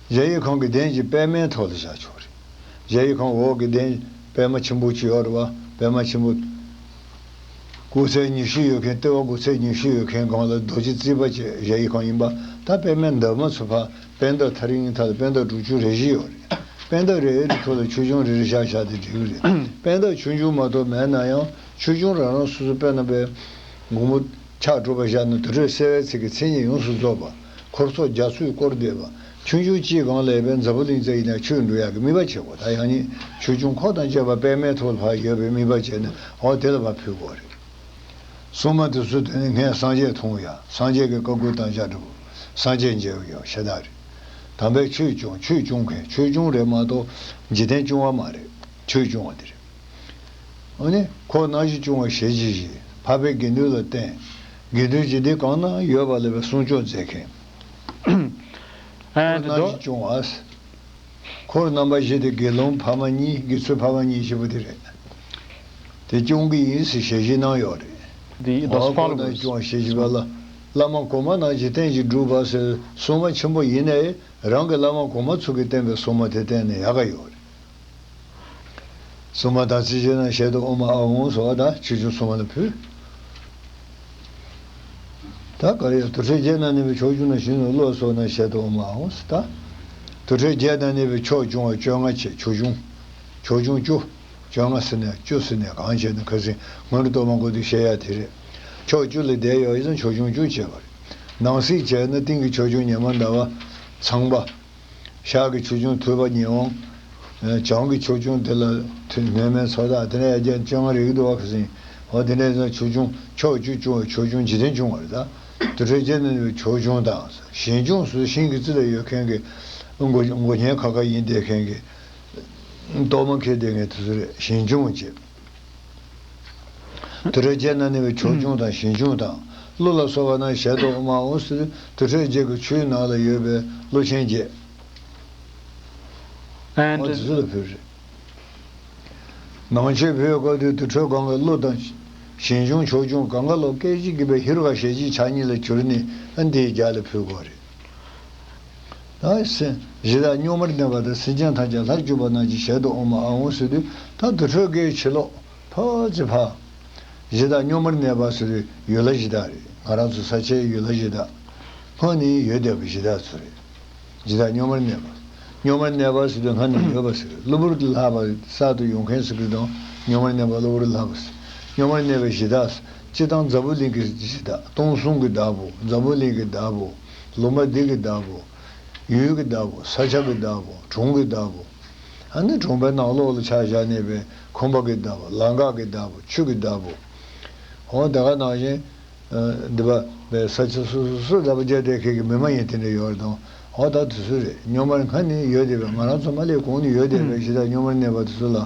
གཞལ་ཡས་ཁང་གི་གདན་གྱི་པད་མའི་ཐོག་ལ་བཞག་ཆོག་རེད། གཞལ་ཡས་ཁང་འོག་གི་གདན་པད་མ་ཆེན་པོ་ཅིག་ཡོད་རེད་བ། པད་མ་ཆེན་པོ། སྒོ་ཚད་ཉི་ཤུ་ཡོད་མཁན། ལྟེ་བ་སྒོ་ཚད་ཉི་ཤུ་ཡོད་མཁན་སྒང་ལ་རྡོ་རྗེ་རྩིག་པ་བྱས་གཞལ་ཡས་ཁང་ཡིན་པ། ད་པད་མའི་འདབ་མ་ཚོ་ཕར་པད་འདབ་ཐག་རིང་ཐག་ལ་པད་འདབ་དྲུག་ཅུ་རེ་བཞི་ཡོད་རེད། པད་འདབ་རེ་རེའི་ཐོག་ལ་ཆོས་འབྱུང་རེ་རེ་བཞག་བཞག་དེ་འགྲིག་གི་རེད། པད་འདབ་ཆུང་ཆུང་མ་གཏོགས་མེད་ན་ཡང་ཆོས་འབྱུང་རང་རང་སོ་སོ། དཔེར་ན་པའི་མགོན་པོ་ཕྱག་དྲུག་པ་བཞག་ན་དུར་ཁྲོད་གསལ་བའི་ཚིག་གི་མཚན་ཉིད་ཡོངས་སུ་རྫོགས་པ། འཁོར་ཚོགས་རྒྱ་མཚོས་བསྐོར་བསྡད་པ། ཆུང་ཆུང་གཅིག་སྒང་ལ་ཡོད་པའི་འཛམ་བུ་གླིང་རྩ་ཡིན་ན་ཆོས་འགྲོ་ཡག་གི་དམིགས་པ་བྱེད་དགོས། ད་ཡང་ནི་ཆོས་འབྱུང་འཁོར་དང་བཅས་པ་པད་མའི་ཐོག་ལ་ཕར་ཡོད་པའི་དམིགས་པ་བྱས་ནས་འོ་དེ་ལ་ཕར་ཕུལ་དགོས་རེད། སྲུང་མ་དེ་ཚོ་དེ་ནི་སྔོན་སངས་རྒྱས་འཁྲུངས་ཡ། སངས་རྒྱས་ཀྱི་བཀའ་བསྒོ་བཏང་བཞག་འགྲོ། སངས་རྒྱས་མཇལ་བའི་ཡང་ཤ་སྟག་རེད། དམ་པའི་ཆོས་སྐྱོང་། ཆོས་སྐྱོང་མཁན། ཆོས་སྐྱོང་རེད་མ་གཏོགས་འཇིག་རྟེན་སྐྱོང་བ་མ་རེད། ཆོས་སྐྱོང་བ་དེ་རེད། འོ་ནི་འཁོར་སྣང་བཞི་སྐྱོང་བ་ཞལ་གྱིས་བཞེས། འཕགས་པའི་དགེ་འདུན་ལ་བསྟན། དགེ་འདུན་འཇིག་རྟེན་གང་ན་ཡོད་པ་ལ་བའི་སྲུང་སྐྱོབ་མཛད་མཁན། ཨ་འཁོར་སྣང་བཞི་སྐྱོང་བ། འཁོར་རྣམ་པ་བཞི་དེ་དགེ་སློང་ཕ་མ་གཉིས། དགེ་ཚུལ་ཕ་མ་གཉིས་བཞི་པོ་དེ་རེད། དེ་སྐྱོང་གི་ཡིན་ཟེར་ཞལ་བཞེས་གནང་ཡོད་རེད། འོ་འཁོར་སྣང་སྐྱོང་བ་ཞལ་བཞེས་པ་ལ་བླ་མ་གོང་མ་རྣམས་ཀྱིས་རྟེན་ཅིང་སྒྲུབ་པ་ཟེར་སྲུང་མ་ཆེན་པོ་ཡིན་ནའི་རང་གི་བླ་མ་གོང་མ་ཚོ་གིས་བསྟེན་པའི་སྲུང་མ་དེ་བསྟེན་ནས་ཡག་ག་ཡོད་རེད། སྲུང་མ་དམ་ཚིག་ཆེ་ན་ཞལ་དུ་ཨོཾ་ཨཱཿཧཱུྃ་ཟེར་བ་དང་ཆོས་སྐྱོང་སྲུང་མ་ལ་ཕུལ། ད་ག་རེ་ཡ། དུར་ཁྲོད་བརྒྱད་ན་གནས་པའི་ཕྱོགས་སྐྱོང་ན་བཞིན་དུ་བློ་གསོག་ན་ཞལ་དུ་ཨོཾ་ཨཱཿཧཱུྃ་ཟེར། ད་དུར་ཁྲོད་བརྒྱད་ན་གནས་པའི་ཕྱོགས་སྐྱོང་བ་བཅོ་ལྔ་བྱས། ཆོས་སྐྱོང་། ཆོས་སྐྱོང་བཅུ། བཅོ་ལྔ་ཟེར་ནས་བཅུ་ཟེར་ནས་གང་བྱས་ན་ཁ་སང་སྔོན་འགྲོ་གཏོར་མ་འགོ་དུས་བཤད་ཡ་དེ་རེད། ཕྱོགས་བཅུ་ལ་བསྡད་ཡོད་ཡིན་ཙང་ཆོས་སྐྱོང་བཅུ་བྱས་པ་རེད། ནང་གསེས་བྱས་ན་སྟེང་གི་ཆོས་སྐྱོང་ཉི་མ་ཟླ་བ་ཚངས་པ། ཤར་གྱི་ཆོས་སྐྱོང་ཐུབ་པ་ཉི་འོང་། བྱང་གི་ཆོས་སྐྱོང་དེ་ལ་ཐུ་མེ་མེ་མཚོ་དང་དེ་ནས་ཡ་རྒྱན་བཅོ་ལྔ་རེ་གི་འདུག་བ། ཁ་སང་འོ་དེ་ནས་ཡང་ཆོས་སྐྱོང་ཕྱོགས་བཅུ་སྐྱོང་བའི་ཆོས་སྐྱོང་འཇིག་རྟེན་སྐྱོང་བ་རེད། ད་དུར་ཁྲོད་བརྒྱད་ན་གནས་པའི་ཕྱོགས་སྐྱོང་དང་ཞིང་སྐྱོང་སུ་ཤིང་གི་རྩེ་ལ་ཡོད་མཁན་གྱི་མགོ་མགོ་བརྙན་ཁ་ཁ་ཡིན་བསྡད་མཁན་གྱི་གཏོར་མ་འཁྱེར་བསྡད་མཁན་དེ་ཚོ་རེད། ཞིང་སྐྱོང་བྱེད། དུར་ཁྲོད་བརྒྱད་ན་གནས་པའི་ཕྱོགས་སྐྱོང་དང་ཞིང་སྐྱོང་དང་ ཀླུ་ལ་སོགས་པ་རྣམས་ཞལ་དུ་དབང་མ་འོང་ཟེར་དུས་དུར་ཁྲོད་བརྒྱད་ཀྱི་ཆུའི་ནང་ལ་ཡོད་པའི་ཀླུ་ཆེན་བརྒྱད། ཨོ་དེ་ཚོ་ལ་ཕུལ་རེད། ནང་མཆོད་ཕུལ་སྐབས་དུས་དུར་ཁྲོད་གང་གི་ཀླུ་དང་། ཞིང་སྐྱོང་ཕྱོགས་སྐྱོང་གང་ག་ལ་སྐད་ཅིག་གིས་པའི་ཧེ་རུ་ཀ་ཞལ་གཅིག་ཕྱག་གཉིས་ལ་གྱུར་ནས་ཨ་འདིའི་རྒྱབ་ལ་ཕུལ་དགོས་རེད། ད་སེམས་གཞི་བདག་སྙོམས་པར་གནས་པ་དང་སེམས་ཅན་ཐམས་ཅད་ལྷར་གྱུར་པ་རྣམས་ཀྱི་ཞལ་དུ་དབང་མ་ཨ་འོང་ཟེར་དུས་ད་དུར་ཁྲོད་ཀྱི་ཕྱི་ལོགས་ཕར་ཚུར་ཕར། གཞི་བདག་སྙོམས་པར་གནས་པ་ཟེར་དུས་ཡུལ་ལྷ་གཞི་བདག་རེད། ང་རང་ཚོ་ས་ཆའི་ཡུལ་ལྷ་གཞི་བདག་ཁོ་ནི་ཡོད་བསྡད་པའི་གཞི་བདག་ཚོ་རེད། གཞི་བདག་སྙོམས་པར་གནས་པ། སྙོམས་པར་གནས་པ་ཟེར་དུས་སྔ་ནས་ཡོད་པ་ཟེར། གློ་བུར་དུ་ལྷགས་པ་གསར་དུ་ཡོང་མཁན་ཟེར་གྱི་དང་སྙོམས་པར་གནས་པ་གློ་བུར་དུ་ལྷགས་པ་ཟེར། སྙོམས་པར་གནས་པའི་གཞི་བདག་སྤྱིར་བཏང་འཛམ་བུ་གླིང་གི་གཞི་བདག་སྟོང་གསུམ་གྱི་བདག་པོ། འཛམ་བུ་གླིང་གི་བདག་པོ། ལུང་པ་འདི་གི་བདག་པོ། ཡུལ་གྱི་བདག་པོ། ས་ཆ་གི་བདག་པོ། གྲོང་གི་བདག་པོ། ཨ་ནི་གྲོང་པའི་ནང་ལོགས་ལ་ཆ་བཞག་ནས་པའི་ཁང་པ་གི་བདག་པོ། ལམ་ཁ་གི་བདག་པོ། ཆུ་གི་བདག་པོ། འོ་དེ་ག་ནང་བཞིན། འདི་པ་པའི་ས་ཆ་སོ་སོ་སོ་ལ་བརྒྱ་དེ་ཁེ་གི་མི་མ་ཡིན་དེ་འདྲ་ཡོད་རེད་དང་། འོ་ད་དུ་སུ་རེད། སྙོམས་པར་སྔ་ནས་ཡོད་དེ་བས་ང་རང་ཚོ་མ་ལས་གོང་ནས་ཡོད་དེ་བས་གཞི་བདག་སྙོམས་པར་གནས་པ་དུ་སུ་ལ་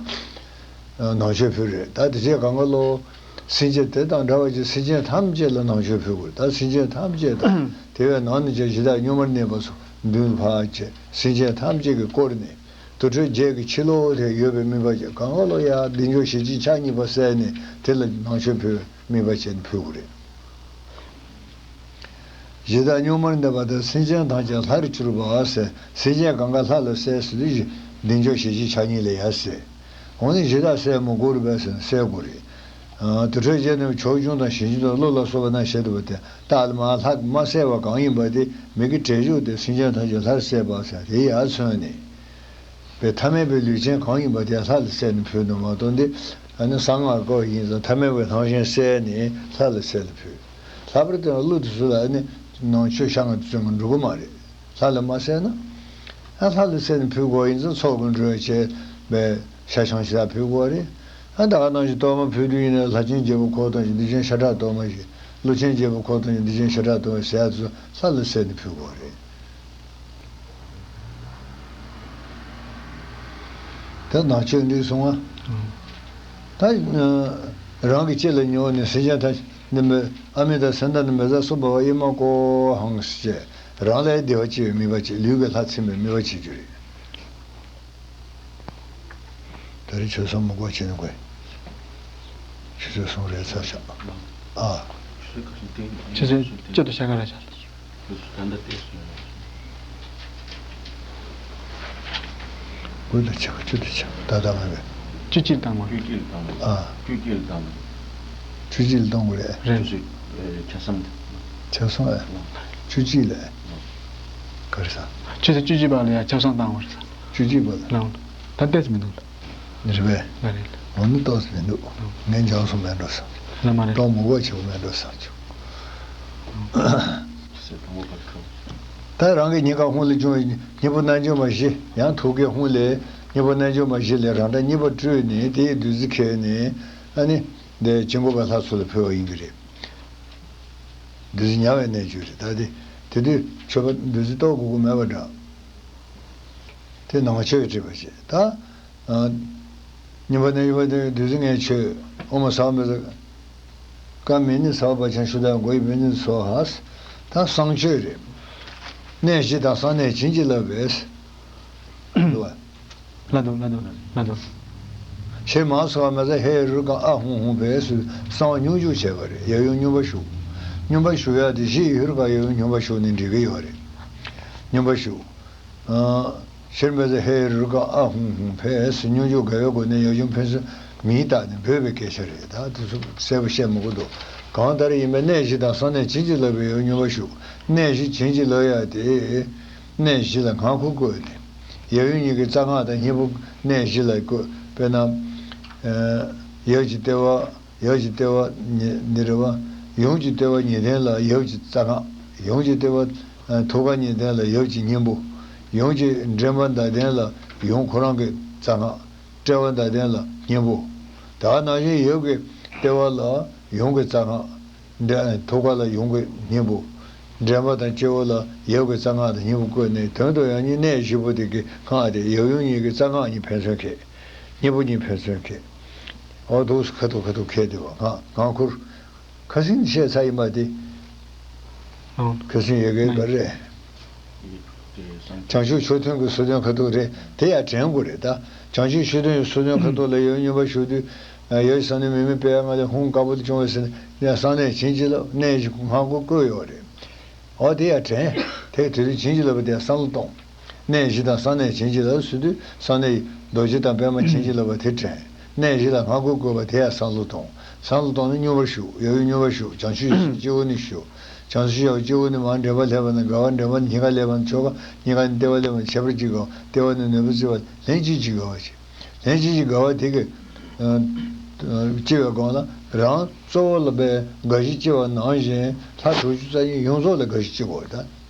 ནང་མཆོད་ཕུལ་རེད། ད་དེ་རྗེས་གང་ག་ལོ། སེམས་ཅན་དེ་དང་འདྲ་བ་ཅིག་སེམས་ཅན་ཐམས་ཅད་ལ་ནང་མཆོད་ཕུལ་དགོས། ད་སེམས་ཅན་ཐམས་ཅད་དང་དེ་བས་ནང་ནས་ཀྱང་གཞི་བདག་སྙོམས་པར་གནས་པ་སོགས་མདུན་ཕར་བྱས་སེམས་ཅན་ཐམས་ཅད་ཀྱིས་བསྐོར་ནས། དུར་ཁྲོད་བརྒྱད་ཀྱི་ཕྱི་ལོགས་དེ་ཡོད་པའི་དམིགས་པ་བྱས་གང་ག་ལོ་ཡ་བདེ་མཆོག་ཞལ་གཅིག་ཕྱག་གཉིས་པ་གསལ་ནས་དེ་ལ་ནང་མཆོད་ཕུལ་དམིགས་པ་བྱས་ནས་ཕུལ་དགོས་རེད། གཞི་བདག་སྙོམས་པར་གནས་པ་དང་སེམས་ཅན་ཐམས་ཅད་ལྷར་གྱུར་པ་ཟེར། སེམས་ཅན་གང་ག་ལྷ་ལ་གསལ་ཟེར་དུས་བདེ་མཆོག་ཞལ་གཅིག་ཕྱག་གཉིས་ལ་ཡ་གསལ། འོ་ན་གཞི་བདག་གསལ་མི་དགོས་རེད་པས་ཟེར་ན་གསལ་དགོས་རེད། དུར་ཁྲོད་བརྒྱད་ནས་ཕྱོགས་སྐྱོང་དང་ཞིང་སྐྱོང་དང་ཀླུ་ལ་སོགས་པ་རྣམས་ཞལ་དུ་བ་སྟེ་རྟགས་ལ་མ་ལྷག་མ་གསལ་བ་གང་ཡིན་པ་དེ་མིག་གི་བྲེལ་འཇུག་དེ་སེམས་ཅན་ཐམས་ཅད་ལྷར་གསལ་བ་ཟེར་དེ་ཡར་མཚོན་ནས། པའི་ཐ་མལ་པའི་ལུས་ཅན་གང་ཡིན་པ་དེ་ལྷ་ལ་གསལ་ནས་ཕུལ་ནུས་མ་གཏོགས་འདི་ཨ་ནི་གསང་སྔགས་སྐོར་ཡིན་ཙང་ཐ་མལ་པའི་ལྷ་གཞན་གསལ་ནས་ལྷ་ལ་གསལ་ནས་ཕུལ། ལྷག་པར་དུ་ཀླུ་དེ་ཚོ་ལ་ཨ་ནི་ནང་མཆོད་ཤ་ང་དེ་ཚོ་ང་འགྲོ་གི་མ་རེད། ལྷ་ལ་མ་གསལ་ན། ཨ་ལྷ་ལ་གསལ་ནས་ཕུལ་དགོས་ཡིན་ཙང་ཚོགས་ཀྱི་འགྲོས་བྱས་པའི་ཤ་ཆང་ཞེ་དྲག་ཕུལ་དགོས་རེད། ཨ་ད་ག་ནང་བཞིན་གཏོར་མ་ཕུལ་དུས་ཡིན་ན་ལྷ་ཆེན་བརྒྱད་པོ་འཁོར་ཐམས་ཅད་འདི་ཆེན་ཤ་ཁྲག་གཏོར་མ་ཞིག་ཀླུ་ཆེན་བརྒྱད་པོ་འཁོར་ཐམས་ཅད་འདི་ཆེན་ཤ་ཁྲག་གཏོར་མ་ཟེར་ཡ་དེ་ཚོ་ལྷ་ལ་གསལ་ནས་ཕུལ་དགོས་རེད། ད་ནང་ཆོས་འདི་གསུང་བ། ད་རང་གི་ལྕེ་ལ་ཉོན་ནས་སེམས་ཅན་ཐམས་ཅད་འདི་མི་ཨ་མི་དང་སེམས་དང་ནི་མི་ཟ་སུ་འབབ་པ་ཨེ་མ་ཀོ་ཧང་ཟེར་བྱས་རང་ལ་བདེ་བ་སྐྱེ་བའི་དམིགས་པ་བྱེད། ལུས་ཀྱི་ལྷ་ཚིམ་པའི་དམིགས་པ་བྱེད་རྒྱུ་རེད། ད་རེས་ཆོས་སོང་མི་དགོས་བྱས་ནས་དགོས། ཆུ་ཚོད་གསུམ་རེ་ཚར་ཤག་ཨ། ཆུ་ཚོད་བཅུ་དང་ཕྱེད་ཀ་རེད་ཤག་དགུ་དང་ཕྱེད་ཀ་བཅུ་དང་ཕྱེད་ཀ་ད་ལྟ་མེད་པས། བཅུ་གཅིག་བཏང་བ་རེད། ཨ། བཅུ་གཅིག་ལ་བཏང་བ་རེད། རེད། ཆུ་ཚོད་ཆ་ཚང་དེ། ཆ་ཚང་ཨ། བཅུ་གཅིག་ལ། ག་རེ་ཟ། ཆུ་ཚོད་བཅུ་གཅིག་བར་ལ་ཡ་ཆ་ཚང་བཏང་བ་རེད་ཟ། བཅུ་གཅིག་བར་ལ། ལགས། ད་ལྟས་མི་འདུག་ལ། རེད་པས། ལགས་རེད། འོ་ན་ཏོག་ཙམ་མི་འདུག་ངས་འཇང་སོང་མེད་འགྲོ་བསམ། ལགས་མ་རེད། གཏོང་མི་དགོས་ཆེ་བོ་མེད་འགྲོ་བསམ་བྱུང་། ད་རང་གི་སྙིང་ག་ཧོང་ལ་བྱུང་བའི་སྙིང་པོ་རྣལ་འབྱོར་མ་བཞི་ཡང་ཐུགས་ཀའི་ཧོང་ལས་སྙིང་པོ་རྣལ་འབྱོར་མ་བཞི་ལས་རང་སྒྲ་གཉིས་པ་སྤྲོས་ནས་དེའི་བདུད་རྩི་ཁྱེར་ནས་ཨ་ནི་འདི་བྱིང་རྒོད་པའི་ལྷ་ཚོ་ལ་ཕུལ་བ་ཡིན་གྱི་རེད། བདུད་རྩི་ཉར་བའི་རྣལ་འབྱོར་རེད། ད་དེ་དེ་དུས་མཆོད་པ་བདུད་རྩི་གཏོར་དགོས་ཀྱི་མེད་པ་འདྲ། དེ་ནང་ཆོས་བྲིས་པ་ཞིག་ད། ཨ། སྙིང་པོ་རྣལ་འབྱོར་མ་དེ་བདུད་རྩི་ལྔའི་མཆོད་ཨོཾ་སརྦ་མི་ཛ་ཀ་མི་ནི་སརྦ་བྷ་ཆང་ཤུདྡྷ་གོ་བི་མི་ནི་སྭཱ་ཧཱ། ད་གསང་མཆོད་རེད། གནས་བཞི་དང་གསང་གནས་བྱིན་གྱིས་བརླབས་པས། འདུག་བ། ལ་འདུག་ལ་འདུག་ལ་འདུག་ཞེས་མར་སོ་བ་མ་ཟ་ཧེ་རུ་ཀ་ཨ་ཧུང་ཧུང་ཕེ་སུ་གསང་བ་སྙོམས་འཇུག་བྱས་པ་རེད། ཡབ་ཡུམ་སྙོམས་པར་ཞུགས། སྙོམས་པར་ཞུགས་ཡ་དེ་གཞི་ཡི་ཧེ་རུ་ཀ་ཡབ་ཡུམ་སྙོམས་པར་ཞུགས་ནས་འགྲིག་གི་ཡོད་རེད། སྙོམས་པར་ཞུགས། ཨ། ཤེར་མེ་ཟ་ཧེ་རུ་ཀ་ཨ་ཧུང་ཧུང་ཕེ་སུ་སྙོམས་འཇུག་དགའ་བའི་སྒོ་ནས་ཡབ་ཡུམ་ཕན་ཚུན་མིང་བཏགས་ནས་འབོད་པའི་སྐད་ཆ་རེད། ད་དེ་ཚོ་གསལ་པོ་བཤད་མི་དགོས་འདུག་གང་ལྟར་ཡིན་པའི་གནས་བཞི་དང་གསང་གནས་བྱིན་གྱིས་བརླབས་པའི་ཡབ་ཡུམ་སྙོམས་པར་ཞུགས། གནས་བཞི་བྱིན་གྱིས་བརླབས་ཡ་དེ། གནས་བཞི་ལ་སྔགས་འཁོར་བཀོད་ནས། ཡབ་ཡུམ་གཉིས་ཀྱི་རྩ་སྔགས་དང་སྙིང་པོ་གནས་བཞི་ལ་བཀོད། དཔེར་ན། ཨ། ཡབ་ཀྱི་ལྟེ་བ། ཡབ་ཀྱི་ལྟེ་བ་ཉི་འདི་རེད་བ། ཡུམ་གྱི་ལྟེ་བ་གཉིས་ལྡན་ལ་ཡབ་ཀྱི་རྩ་སྔགས། ཡུམ་གྱི་ལྟེ་བ། ཨ། ཐུགས་ཀ་གཉིས་ལྡན་ལ་ཡབ་ཀྱི་སྙིང་པོ། ཡུམ་གྱི་མགྲིན་པ་མདའ་ལྡན་ལ་ཡུམ་ཁོ་རང་གི་རྩ་སྔགས། དཔྲལ་བ་མདའ་ལྡན་ལ་སྙིང་པོ། ད་ག་ནང་བཞིན་ཡབ་ཀྱི་ལྟེ་བ་ལ་ཡུམ་གྱི་རྩ་སྔགས། འདྲ། ཐུགས་ཀ་ལ་ཡུམ་གྱི་སྙིང་པོ། མགྲིན་པ་དང་སྤྱི་བོ་ལ་ཡབ་ཀྱི་རྩ་སྔགས་དང་སྙིང་པོ་བཀོད་ནས་དོན་དུ་ཡང་གཉིས་གནས་བཞི་པོ་དེ་གི་སྔགས་དེ་ཡབ་ཡུམ་གཉིས་ཀྱི་རྩ་སྔགས་གཉིས་ཕན་ཚུན་ཁེགས། སྙིང་པོ་གཉིས་ཕན་ཚུན་ཁེགས། འོ་འདུག་སེ་ཁ་ཐུག་ཁ་ཐུག་ཁེགས་བསྡད་པ་སྔགས་སྔགས་འཁོར། ཁ་སང་བཤད་ཚར་ཡིན་པ་དེ། ཁ་སང་ཡི་གེ་ག་རེ་རེད། བྱང་ཆུབ་མཆོག་ཐུན་གྱི་སོ་བདུན་ཁ་ཐུག་རེད། དེ་ཡང་དྲན་དགོས་རེད་ད། བྱང་ཆུབ་མཆོག་ཐུན་གྱི་སོ་བདུན་ཁ་ཐུག་ལ་ཡ་བའི་སྙོམས་པར་ཞུགས་དུས། ཡ་བའི་ས་ནི་མི་མི་དཔལ་ལྔ་ལས་ཧཱུྃ་དཀར་པོ་དུ་བྱུང་བའི་ཟེར་ནས་གསང་གནས་བྱིན་གྱིས་བརླབས། གནས་བཞི་སྔགས་འཁོར་བཀོད་ཡོད་རེད། འོ་དེ་ཡང་དྲན། དེ་དུས་དུས་བྱིན་གྱིས་བརླབས་པ་དེ་ཡང་བསམ་བློ་གཏོང་། གནས་བཞི་དང་གསང་གནས་བྱིན་གྱིས་བརླབས་ཟེར་དུས་གསང་གནས་རྡོ་རྗེ་དང་པདྨ་བྱིན་གྱིས་བརླབས་པ་དེ་དྲན། གནས་བཞི་ལ་སྔགས་འཁོར་བཀོད་པ་དེ་ཡང་བསམ་བློ་གཏོང་། བསམ་བློ་གཏོང་ནས་སྙོམས་པར་ཞུགས། ཡ་བའི་སྙོམས་པར་ཞུགས། བྱང་ཆུབ་ཡེ་ཤེས་སྤྱི་བོ་ནས་ཞུགས། བྱང་ཆུབ་ཡ་བའི་སྤྱི་བོ་ནས་མར་འདྲེན་པ་སླེབས་པ་ན་དགའ་བ། འདྲེན་པ་ནས་སྙིང་ག་སླེབས་པ་ན་ཆོས་ག་སྙིང་ག་ནས་ལྟེ་བ་སླེབས་པ་ན་ཁྱད་པར་གཅིག་དགའ་བ། ལྟེ་བ་ནས་ནོར་བུ་བརྩེགས་པ་ལྷན་ཅིག་གཅིག་དགའ་བ་བྱེད། ལྷན་ཅིག་གཅིག་དགའ་བ་དེ་གི་སྐྱེ་བའི་སྒང་ལ་རང་གཙོ་བོ་ལ་པའི་དགའ་བཞི་སྐྱེ་བ་ནང་བཞིན་ལྷ་དྲུག་ཅུ་རྩ་གཉིས་ཡོངས་རྫོགས་ལ་དགའ་བཞི་སྐྱེ་དགོས་ད།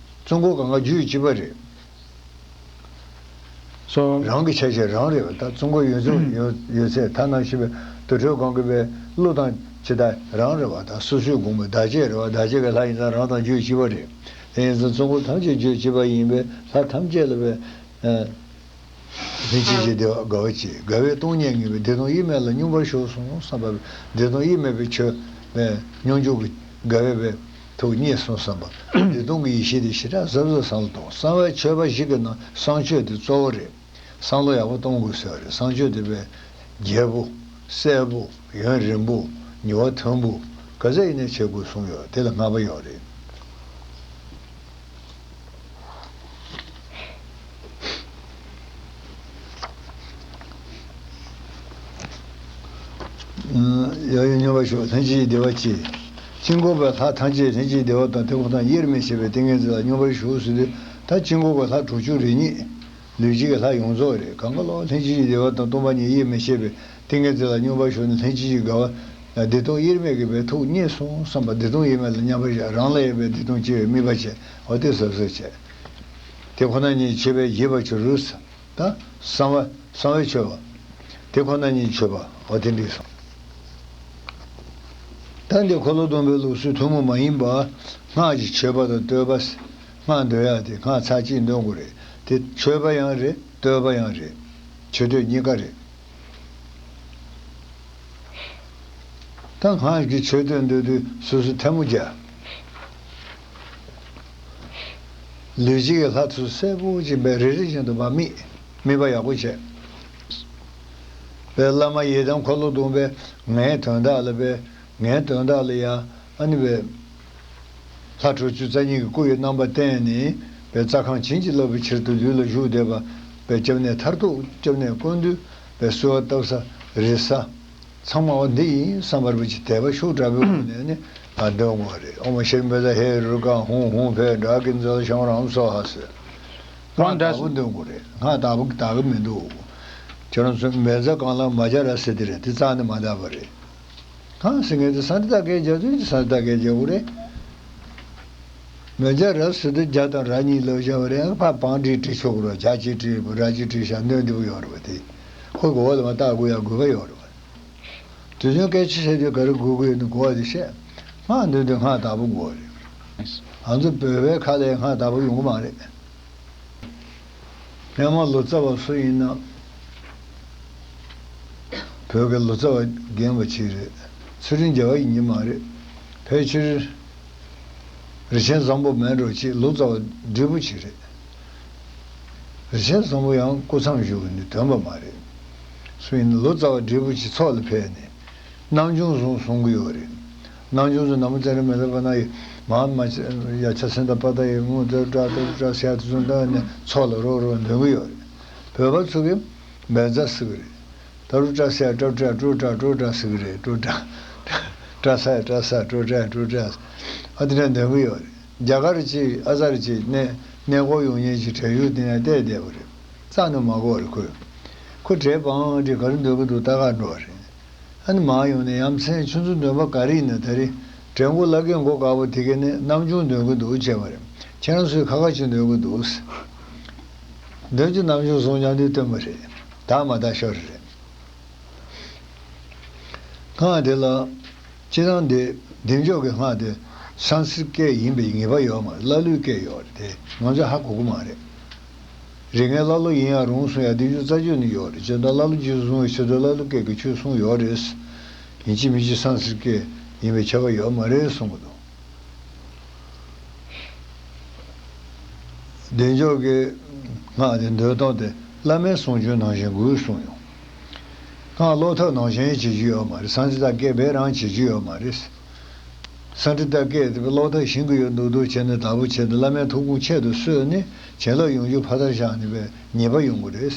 བཙུན་འཁོར་གང་ག་རྒྱུད་གཅིག་པ་རེད། སོ། རང་གི་ཆ་ཤས་རང་རེད་པ་ད། བཙུན་འཁོར་ཡོད་ཚད་ཡོད་ཡོད་ཚད་ཐ་ན་ཤི་བའི་དུར་ཁྲོད་གང་གི་པའི་ཀླུ་དང་ཇི་ལྟ་རང་རེད་པ་ད། སོ་སོའི་དགོངས་པའི་བདག་བསྐྱེད་རེད་པ། བདག་བསྐྱེད་ཀྱི་ལྷ་ཡིན་ཙང་རང་དང་རྒྱུད་གཅིག་པ་རེད། དེ་ཡིན་ཙང་བཙུན་འཁོར་ཐམས་ཅད་རྒྱུད་གཅིག་པ་ཡིན་པས་ལྷ་ཐམས་ཅད་ལ་པའི། ལྷན་ཅིག་སྐྱེས་བདེ་བ་དགའ་བ་སྐྱེས། དགའ་བས་སྟོང་ཉིད་ངེས་པའི་བདེ་སྟོང་དབྱེར་མེད་ལ་སྙོམས་པར་ཞུགས་སོང་བསམ་པ། བདེ་སྟོང་དབྱེར་མེད་པའི་ཆོས་པའི་སྙོམས་འཇུག་གི་དགའ་བའི་པའི་ཐུགས་མཉེས་སོང་བསམ་པ། བདེ་སྟོང་གི་ཡེ་ཤེས་དེ་ཞེ་དྲག་གཟབ་གཟབ་བསམ་བློ་གཏོང་། གསང་བའི་མཆོད་པ་བཞི་གི་ནང་གསང་མཆོད་དེ་གཙོ་བོ་རེད། བསམ་བློ་ཡག་པོ་གཏོང་དགོས་ཟེར་བ་རེད། གསང་མཆོད་དེ་པའི་རྒྱས་པོ། གསལ་པོ། ཡུན་རིང་པོ། མྱུར་བ་ཐིམ་པོ། ག་ཚད་ཡིན་ནའི་བྱེད་དགོས་གསུངས་ཡོད། དེ་ལ་ལྔ་པ་ཡོད་རེད། ཡ་ཡི་སྙོམས་པར་ཞུགས། ལྷན་ཅིག་བདེ་བ་སྐྱེས། དཀྱིལ་འཁོར་པའི་ལྷ་ཐམས་ཅད་ལྷན་ཅིག་བདེ་བ་དང་དེ་ཁོ་ཐག་དབྱེར་མི་ཕྱེད་པའི་ཏིང་ངེ་འཛིན་ལ་སྙོམས་པར་ཞུགས་ཟེར་དུས་ད་དཀྱིལ་འཁོར་པའི་ལྷ་དྲུག་ཅུ་རེ་གཉིས། ལུས་ཅན་གྱི་ལྷ་ཡོངས་རྫོགས་རེད། གང་ག་ལོག་ལྷན་ཅིག་བདེ་བ་དང་སྟོང་པ་ཉིད་དབྱེར་མི་ཕྱེད་པའི་ཏིང་ངེ་འཛིན་ལ་སྙོམས་པར་ཞུགས་ནས་ལྷན་ཅིག་དགའ་བ། བདེ་སྟོང་དབྱེར་མེད་ཀྱི་བའི་ཐུགས་མཉེས་སོང་བསམ་པ། བདེ་སྟོང་དབྱེར་མེད་ལ་མཉམ་པར་བཞག་རང་ལ་ཡོད་པའི་བདེ་སྟོང་སྐྱེ་བའི་དམིགས་པ་བྱས། འོ་དེ་གཟབ་གཟབ་བྱས། དེ་ཁོ་ན་ཉིད་མཆོད་པའི་བཞེས་པ་ཆོ་རུ། ད་གསང་བ་གསང་བའི་མཆོད་པ། དེ་ཁོ་ན་ཉིད་མཆོད་པ་འོ་དེ་འགྲིག་སོང་། ད་འདི་འཁོར་ལོ་སྡོམ་པའི་ལུགས་སྲོལ་ཐུན་མོང་མ་ཡིན་པ། སྔགས་ཀྱི་མཆོད་པ་དང་བསྟོད་པ། སྔགས་འདོན་ཡག་དེ་སྔགས་ཚར་གཅིག་འདོན་དགོས་རེད། དེ་མཆོད་པ་ཡང་རེད། བསྟོད་པ་ཡང་རེད། མཆོད་བསྟོད་གཉིས་ཀ་རེད། ད་སྔགས་ཀྱི་མཆོད་བསྟོད་འདོན་དུས་སོ་སོ་ཐལ་མོ་སྦྱར། ལུས་ཅན་གྱི་ལྷ་ཚོ་གསལ་པོ་ཅིག་པའི་རེ་རེ་བཞིན་དུ་མ་དམིགས། དམིགས་པ་ཡག་པོ་བྱས། པའི་བླ་མ་ཡི་དམ་འཁོར་ལོ་སྡོམ་པའི་ངའི་དོན་དག་ལ་པའི་ངའི་དོན་དག་ལ་ཡ་ཨ་ནི་པའི་ལྷ་དྲུག་ཅུ་རྩ་གཉིས་ཀྱི་སྐུ་ཡི་རྣམ་པ་བསྟན་ནས་པའི་རྩ་ཁམས་བྱིན་གྱིས་བརླབས་པའི་ཕྱིར་དུ་ལུས་ལ་བཞུགས་བསྡད་པ་པའི་སྐྱབས་གནས་མཐར་ཐུག་སྐྱབས་གནས་ཀུན་འདུས་པའི་གསོལ་བ་བཏབ་ས་རེད་ས། ཚང་མ་འོ་འདི་ཡིན་བསམ་པར་བྱས་དད་པ་ཤུགས་དྲག་པོའི་སྒོ་ནས་ནི་ཨ་འདོན་དགོས་རེད། ཨོཾ་ཤྲཱི་མཻ་ཙ་ཧེ་རུ་ཀ་ཧཱུྃ་ཧཱུྃ་ཕཊ་ཌཱ་ཀི་ཛ་ལ་ཤམ་ར་ཧཱུྃ་སྭཱ་ཧཱ་ཟེར། སྔགས་དག་པོ་འདོན་དགོས་རེད། སྔགས་དག་པོ་དག་གི་མི་འདུག་ཁྱོད་རང་ཚོ་མེ་ཛ་གང་ལ་མ་ཛ་ར་ཟེར་དེ་རེད། དེ་རྩ་ནས་མ་དག་པ་རེད། གང་ཟེར་མཁན་དེ་ས་ཏ་ཀའི་རྒྱ་མཚོ་ཡིན་ས་ཏ་ཀའི་རྒྱ་གོ་རེད། མེ་ཛ་ར་ཟེར་དུས་རྒྱ་དང་ར་གཉིས་ལབ་བཞག་པ་རེད། ཕར་བང་བྲིས་བྲིས་ཆོག་གི་རེད། རྒྱ་གཅིག་བྲིས་ར་གཅིག་བྲིས་བཞག་སྣོན་འདི་པོ་ཡོད་རེད་པ། དེ་ཁོ་གི་འོག་ལ་མ་བལྟ་དགོས་ཡ་དགོས་པ་ཡོད་རེད་པ། དུས་ཚོད་སྐད་ཆ་བཤད་དུས་ག་རེ་དགོས་ཀྱི་ཡོད་ན་གོ་བ་དེ་བཤད། སྔགས་འདོན་དུས་སྔགས་དག་པོ་དགོས་རེད། ང་ཚོ་བོད་པའི་ཁ་ལ་སྔགས་དག་པོ་ཡོང་གི་མ་རེད། སྔོན་མ་ལོ་ཙཱ་བ་སུ་ཡིན་ན། བོད་ཀྱི་ལོ་ཙཱ་བ་རྒན་པ་ཅིག་རེད། ཚུལ་ཁྲིམས་རྒྱལ་བ་ཡིན་གྱི་མ་རེད། ཕལ་ཆེར་རིན་ཆེན་བཟང་པོ་མེད་འགྲོ་ཅིག་ལོ་ཙཱ་བ་བགྲེས་པོ་ཅིག་རེད། རིན་ཆེན་བཟང་པོ་ཡང་སྐུ་མཚམས་བཞུགས་ནས་དོན་པ་མ་རེད། སུ་ཡིན་ན་ལོ་ཙཱ་བ་བགྲེས་པོ་ཅིག་ཚོགས་ལ་ཕེབས་ནས། རྣམ་བྱུང་གསུང་གསུང་གི་ཡོད་རེད། རྣམ་བྱུང་ཚོ་ན་མོ་ཙཱ་ར་མེ་ད་པ་ན་ཡི་མ་མ་ཡ་ཆ་སེན་ད་པ་ད་ཡི་མུ་ད་ཏྲ་ཏ་ཏྲ་སེ་ཡ་དུ་སུན་ད་ནས་ཚོགས་ལ་རོགས་རོགས་འདོན་གི་ཡོད་རེད། བོད་པ་ཚོ་གི་མེ་ཛ་ཟེར་གི་རེད། ད་རུ་ཏྲ་སེ་ཡ་ཏྲ་ཏྲ་ཏྲུ་ཏྲ་ཏྲུ་ཏྲ་ཟེར་གི་རེད། ཏྲུ་ཏྲ་ཏྲ་ས་ཡ་ཏྲ་ས་ཏྲུ་ཏྲ་ཏྲུ་ཏྲ་ཨ་དེ་འདྲ་འདོན་གི་ཡོད་རེད། རྒྱ་གར་ཅིག་ཨ་ཙར་ཅིག་གནས་གནས་སྐོར་ཡོང་མཁན་ཅིག་བྲན་གཡོག་དེ་ནས་བལྟས་བསྡད་པ་རེད། རྩ་ནས་མ་གོ་བ་རེད་ཁོས། ཁོ་བྲེལ་བ་འདི་ག་རེ་འདོན་གི་འདུག་ལྟ་ག་འགྲོ་བ་རེད། ཨ་ནི་མར་ཡོང་ནས་ཡ་མཚན་ཁྱོད་ཚོ་འདོན་པ་ག་རེ་ཡིན་ན། ད་རེས་དྲན་གོ་ལ་རྒན་མགོ་དཀར་པོ་དེ་གས་ནས་རྣམ་བྱུང་འདོན་གི་འདུག་བྱས་པ་རེད། ཁྱེད་རང་ཚོས་ཁ་ཁ་ཅིག་འདོན་གི་འདུག་འདོན་གྱི་རྣམ་བྱུང་གསུང་སྙམ་དུས་སྟོན་པ་རེད། ད་མ་ད་ཤོར་རེད། སྔགས་དེ་ལ་སྤྱིར་བཏང་དེ་བདེ་མཆོག་གི་སྔགས་དེ་སཾ་སྐྲྀཏ་སྐད་ཡིན་པའི་ངེས་པ་ཡོད་མ་རེད། ཀླ་ཀློའི་སྐད་ཡོད་རེད། དེ་ང་ཚོས་ཧ་གོ་གི་མ་རེད། རིག་གནས་ཀླ་ཀློ་ཡིན་ཡང་རུང་གསུང་ཡ་བདེ་མཆོག་རྩ་ཆོས་ནས་ཡོད་རེད། བྱས་ཙང་ཀླ་ཀློ་རྗེས་སུ་བཟུང་བའི་ཆེད་དུ་ཀླ་ཀློའི་སྐད་ཀྱི་ཆོས་གསུངས་ཡོད་རེད། ཡིན་གཅིག་མིན་གཅིག་སཾ་སྐྲྀཏ་སྐད་ཡིན་པའི་ཁྱབ་པ་ཡོད་མ་རེད་གསུང་གི་འདུག་བདེ་མཆོག་གི་སྔགས་དེ་འདོན་སྟངས་དེ་བླ་མའི་གསུང་ཆོས་ནང་བཞིན་དགོས་གསུངས་ཡོང་། སྔགས་སློབ་ཐབས་ནང་བཞིན་བྱེད་རྒྱུ་ཡོད་མ་རེད། སཾ་སྐྲྀ་ཏ་སྐད་དཔེ་རང་བྱེད་རྒྱུ་ཡོད་མ་རེད། སཾ་སྐྲྀ་ཏ་སྐད་དེ་སློབ་ཐབས་ཤེས་ཀྱི་ཡོད་མདོག་མདོག་བྱས་ནས་དག་པོ་བྱས་ཏེ་བླ་མའི་ཐུགས་དགོངས་ཆེད་དུ་གསོལ་ནས་བྱིན་རླབས་ཡོང་རྒྱུ་ཕར་བཞག་ནས་པའི་ཉེས་པ་ཡོང་གི་རེད།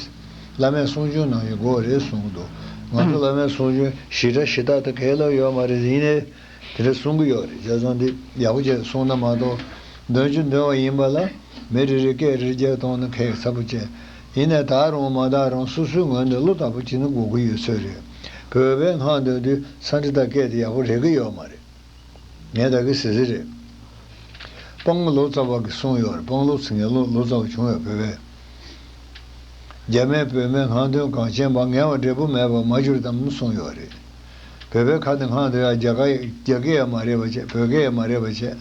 བླ་མའི་གསུང་ཆོས་ནང་བཞིན་དགོས་རེད་གསུངས་འདུག་ང་ཚོ་བླ་མའི་གསུང་ཆོས་ཞེ་དྲག་ཞེ་དྲག་ཏུ་གལ་ལ་ཡོད་མ་རེད། ཡིན་ནའི། དེ་འདྲ་གསུང་གི་ཡོད་རེད། བྱས་ཙང་འདི་ཡག་པོ་བྱས་གསུངས་ན་མ་གཏོགས། འདོན་རྒྱུ་འདོན་པ་ཡིན་པ་ལ་མི་རེ་རེ་སྐད་རེ་རྒྱག་གཏོང་ན་ཁག་ཚ་པོ་བྱས། ཡིན་ནའི་ད་རུང་མ་ད་རུང་སོ་སོའི་ངོས་ནས་བློ་དག་པོ་བྱེད་ན་དགོས་ཀྱི་ཡོད་ཚོད་རེད། བོད་པའི་སྔགས་འདོན་དུས་སཾ་སྐྲྀ་ཏ་སྐད་དེ་ཡག་པོ་རེག་གི་ཡོད་མ་རེད། ངས་ད་གི་ཟེར་ཟེར་རེད། དཔང་ལོ་ཙཱ་བ་གིས་གསུངས་ཡོད་རེད། དཔང་ལོ་ཟེར་མཁན་ལོ་ལོ་ཙཱ་བ་བྱུང་ཡོད་བོད་པའི། རྒྱ་མིས་བོད་མིའི་སྔགས་འདོན་གང་བྱེད་པ་ངལ་བ་འབྲས་བུ་མེད་པར་མ་གྱུར་ཏམ་གསུངས་ཡོད་རེད། བོད་པའི་ཁ་ནས་སྔགས་འདོན་ཡ་རྒྱ་གར་རྒྱ་སྐད་ཡང་མ་རེད་པ་བྱས། བོད་སྐད་ཡང་མ་རེད་པ་བྱས།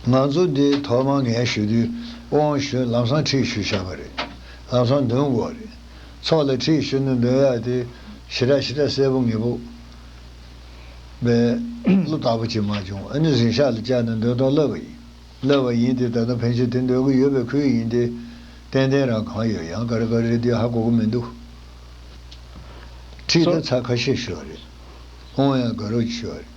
ང་ཚོ་འདི་ཐོག་མར་ངས་ཞུ་དུས་དབང་ཞུ་ལམ་སང་ཁྲིད་ཞུ་བཞག་པ་རེད། ལམ་སང་འདོན་དགོས་རེད། ཚོགས་ལ་ཁྲིད་ཞུ་ནས་འདོན་ཡ་དེ་ཞེ་དྲག་ཞེ་དྲག་གསལ་པོ་ངེས་པོ་བས་བློ་དག་པོ་ཅིག་མ་བྱུང་། ཨ་ནི་གཟིམ་ཤག་ལ་བཅར་ནས་འདོན་སྟངས་བསླབ་པ་ཡིན། བསླབ་པ་ཡིན་ཏེ། ད་ལྟ་ཕན་ཆད་དེ་འདོན་གི་ཡོད་པའི་ཁུལ་ཡིན་ཏེ། ཏན་ཏན་རང་གང་ཡོད། ཡང་ག་རེ་ག་རེ་རེད་དེ་ཧ་གོ་གི་མི་འདུག་ཁྲིད་ན་ཚར་ཁ་ཤས་ཤོར་རེད། ཁོང་ཡང་དགའ་རབ་ཤོར་རེད།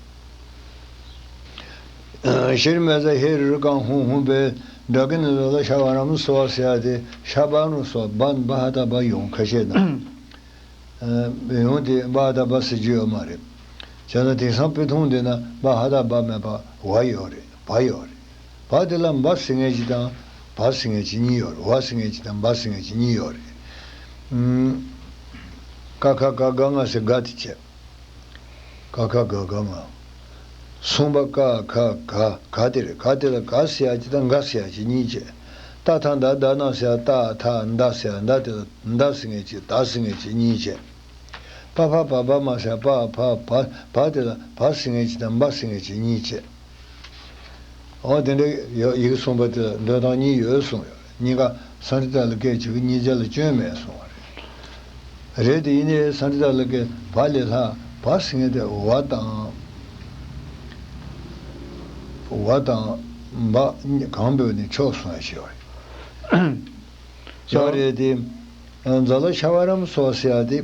ཤྲཱི་མེ་ཙ་ཧེ་རུ་རུ་ཀཾ་ཧཱུྃ་ཧཱུྃ་ཕཊ་ཌཱ་ཀི་ཎྜི་ཛཱ་ལ་ཤ་བ་ར་མ་སྭཱ་ཧཱ་ཟེར་ཡ་དེ་ཤ་བ་ར་མ་སྭཱ་ཧཱ། བ་བ་ཧ་ད་བ་ཡོང་ཁ་ཤས་དང་། ཡོང་དེ་བ་ཧ་ད་བ་ཟེར་རྒྱུ་ཡོད་མ་རེད། བྱས་ན་དེང་སང་དཔེ་ཐུང་དེ་ན་བ་ཧ་ད་བ་མེད་པ་བ་ཡོད་རེད། བ་ཡོད་རེད། བ་དེ་ལ་འབའ་ཟེར་མཁན་ཅིག་དང་འབའ་ཟེར་མཁན་ཅིག་གཉིས་ཡོད་རེད། བ་ཟེར་མཁན་ཅིག་དང་འབའ་ཟེར་མཁན་ཅིག་གཉིས་ཡོད་རེད། ཀ་ཁ་ག་ག་ང་ཟེར་ག་དེ་བྱས། ཀ་ཁ་ག་ག་ང་། གསུམ་པ་ཀ་ཁ་ག་ག་དེ་རེད། ག་དེ་ལ་ག་ཟེར་ཡ་ཅིག་དང་འགའ་ཟེར་ཡ་ཅིག་གཉིས་བྱས། ཏ་ཐ་ད་ད་ན་ཟེར་ཡ་ཏ་ཐ་ད་ཟེར་ཡ་ད་དེ་ལ་ད་ཟེར་མཁན་ཅིག་ད་ཟེར་མཁན་ཅིག་གཉིས་བྱས། པ་ཕ་བ་བ་མ་ཟེར་ཡ་པ་ཕ་བ་བ་དེ་ལ་བ་ཟེར་མཁན་ཅིག་དང་འབའ་ཟེར་མཁན་ཅིག་གཉིས་བྱས། འོ་དེ་འདྲ་ཡོད། ཡི་གེ་གསུམ་པ་དེ་ལ་འདོན་སྟངས་གཉིས་ཡོད་གསུངས་ཡོད། གཉིས་ཀ་སཾ་སྐྲྀ་ཏ་ལ་སྐད་བྱེད་ཀྱི་གཉིས་ཆ་ལ་སྐྱོན་མེད་གསུངས་པ་རེད། རེད་དེ་ཡིན་ནའི་སཾ་སྐྲྀ་ཏ་ལ་སྐད་བ་ལས་ལྷག་བ་ཟེར་མཁན་དེ་བ་དང་། བ་དང་འབའ་གང་འབོད་ནས་ཆོག་གསུངས་ཡ་ཞིག་ཡོད་རེད། ཡོད་རེད་དེ། ཛཱ་ལ་ཤ་བ་ར་མ་སྭཱ་ཧཱ་ཟེར་ཡ་དེ།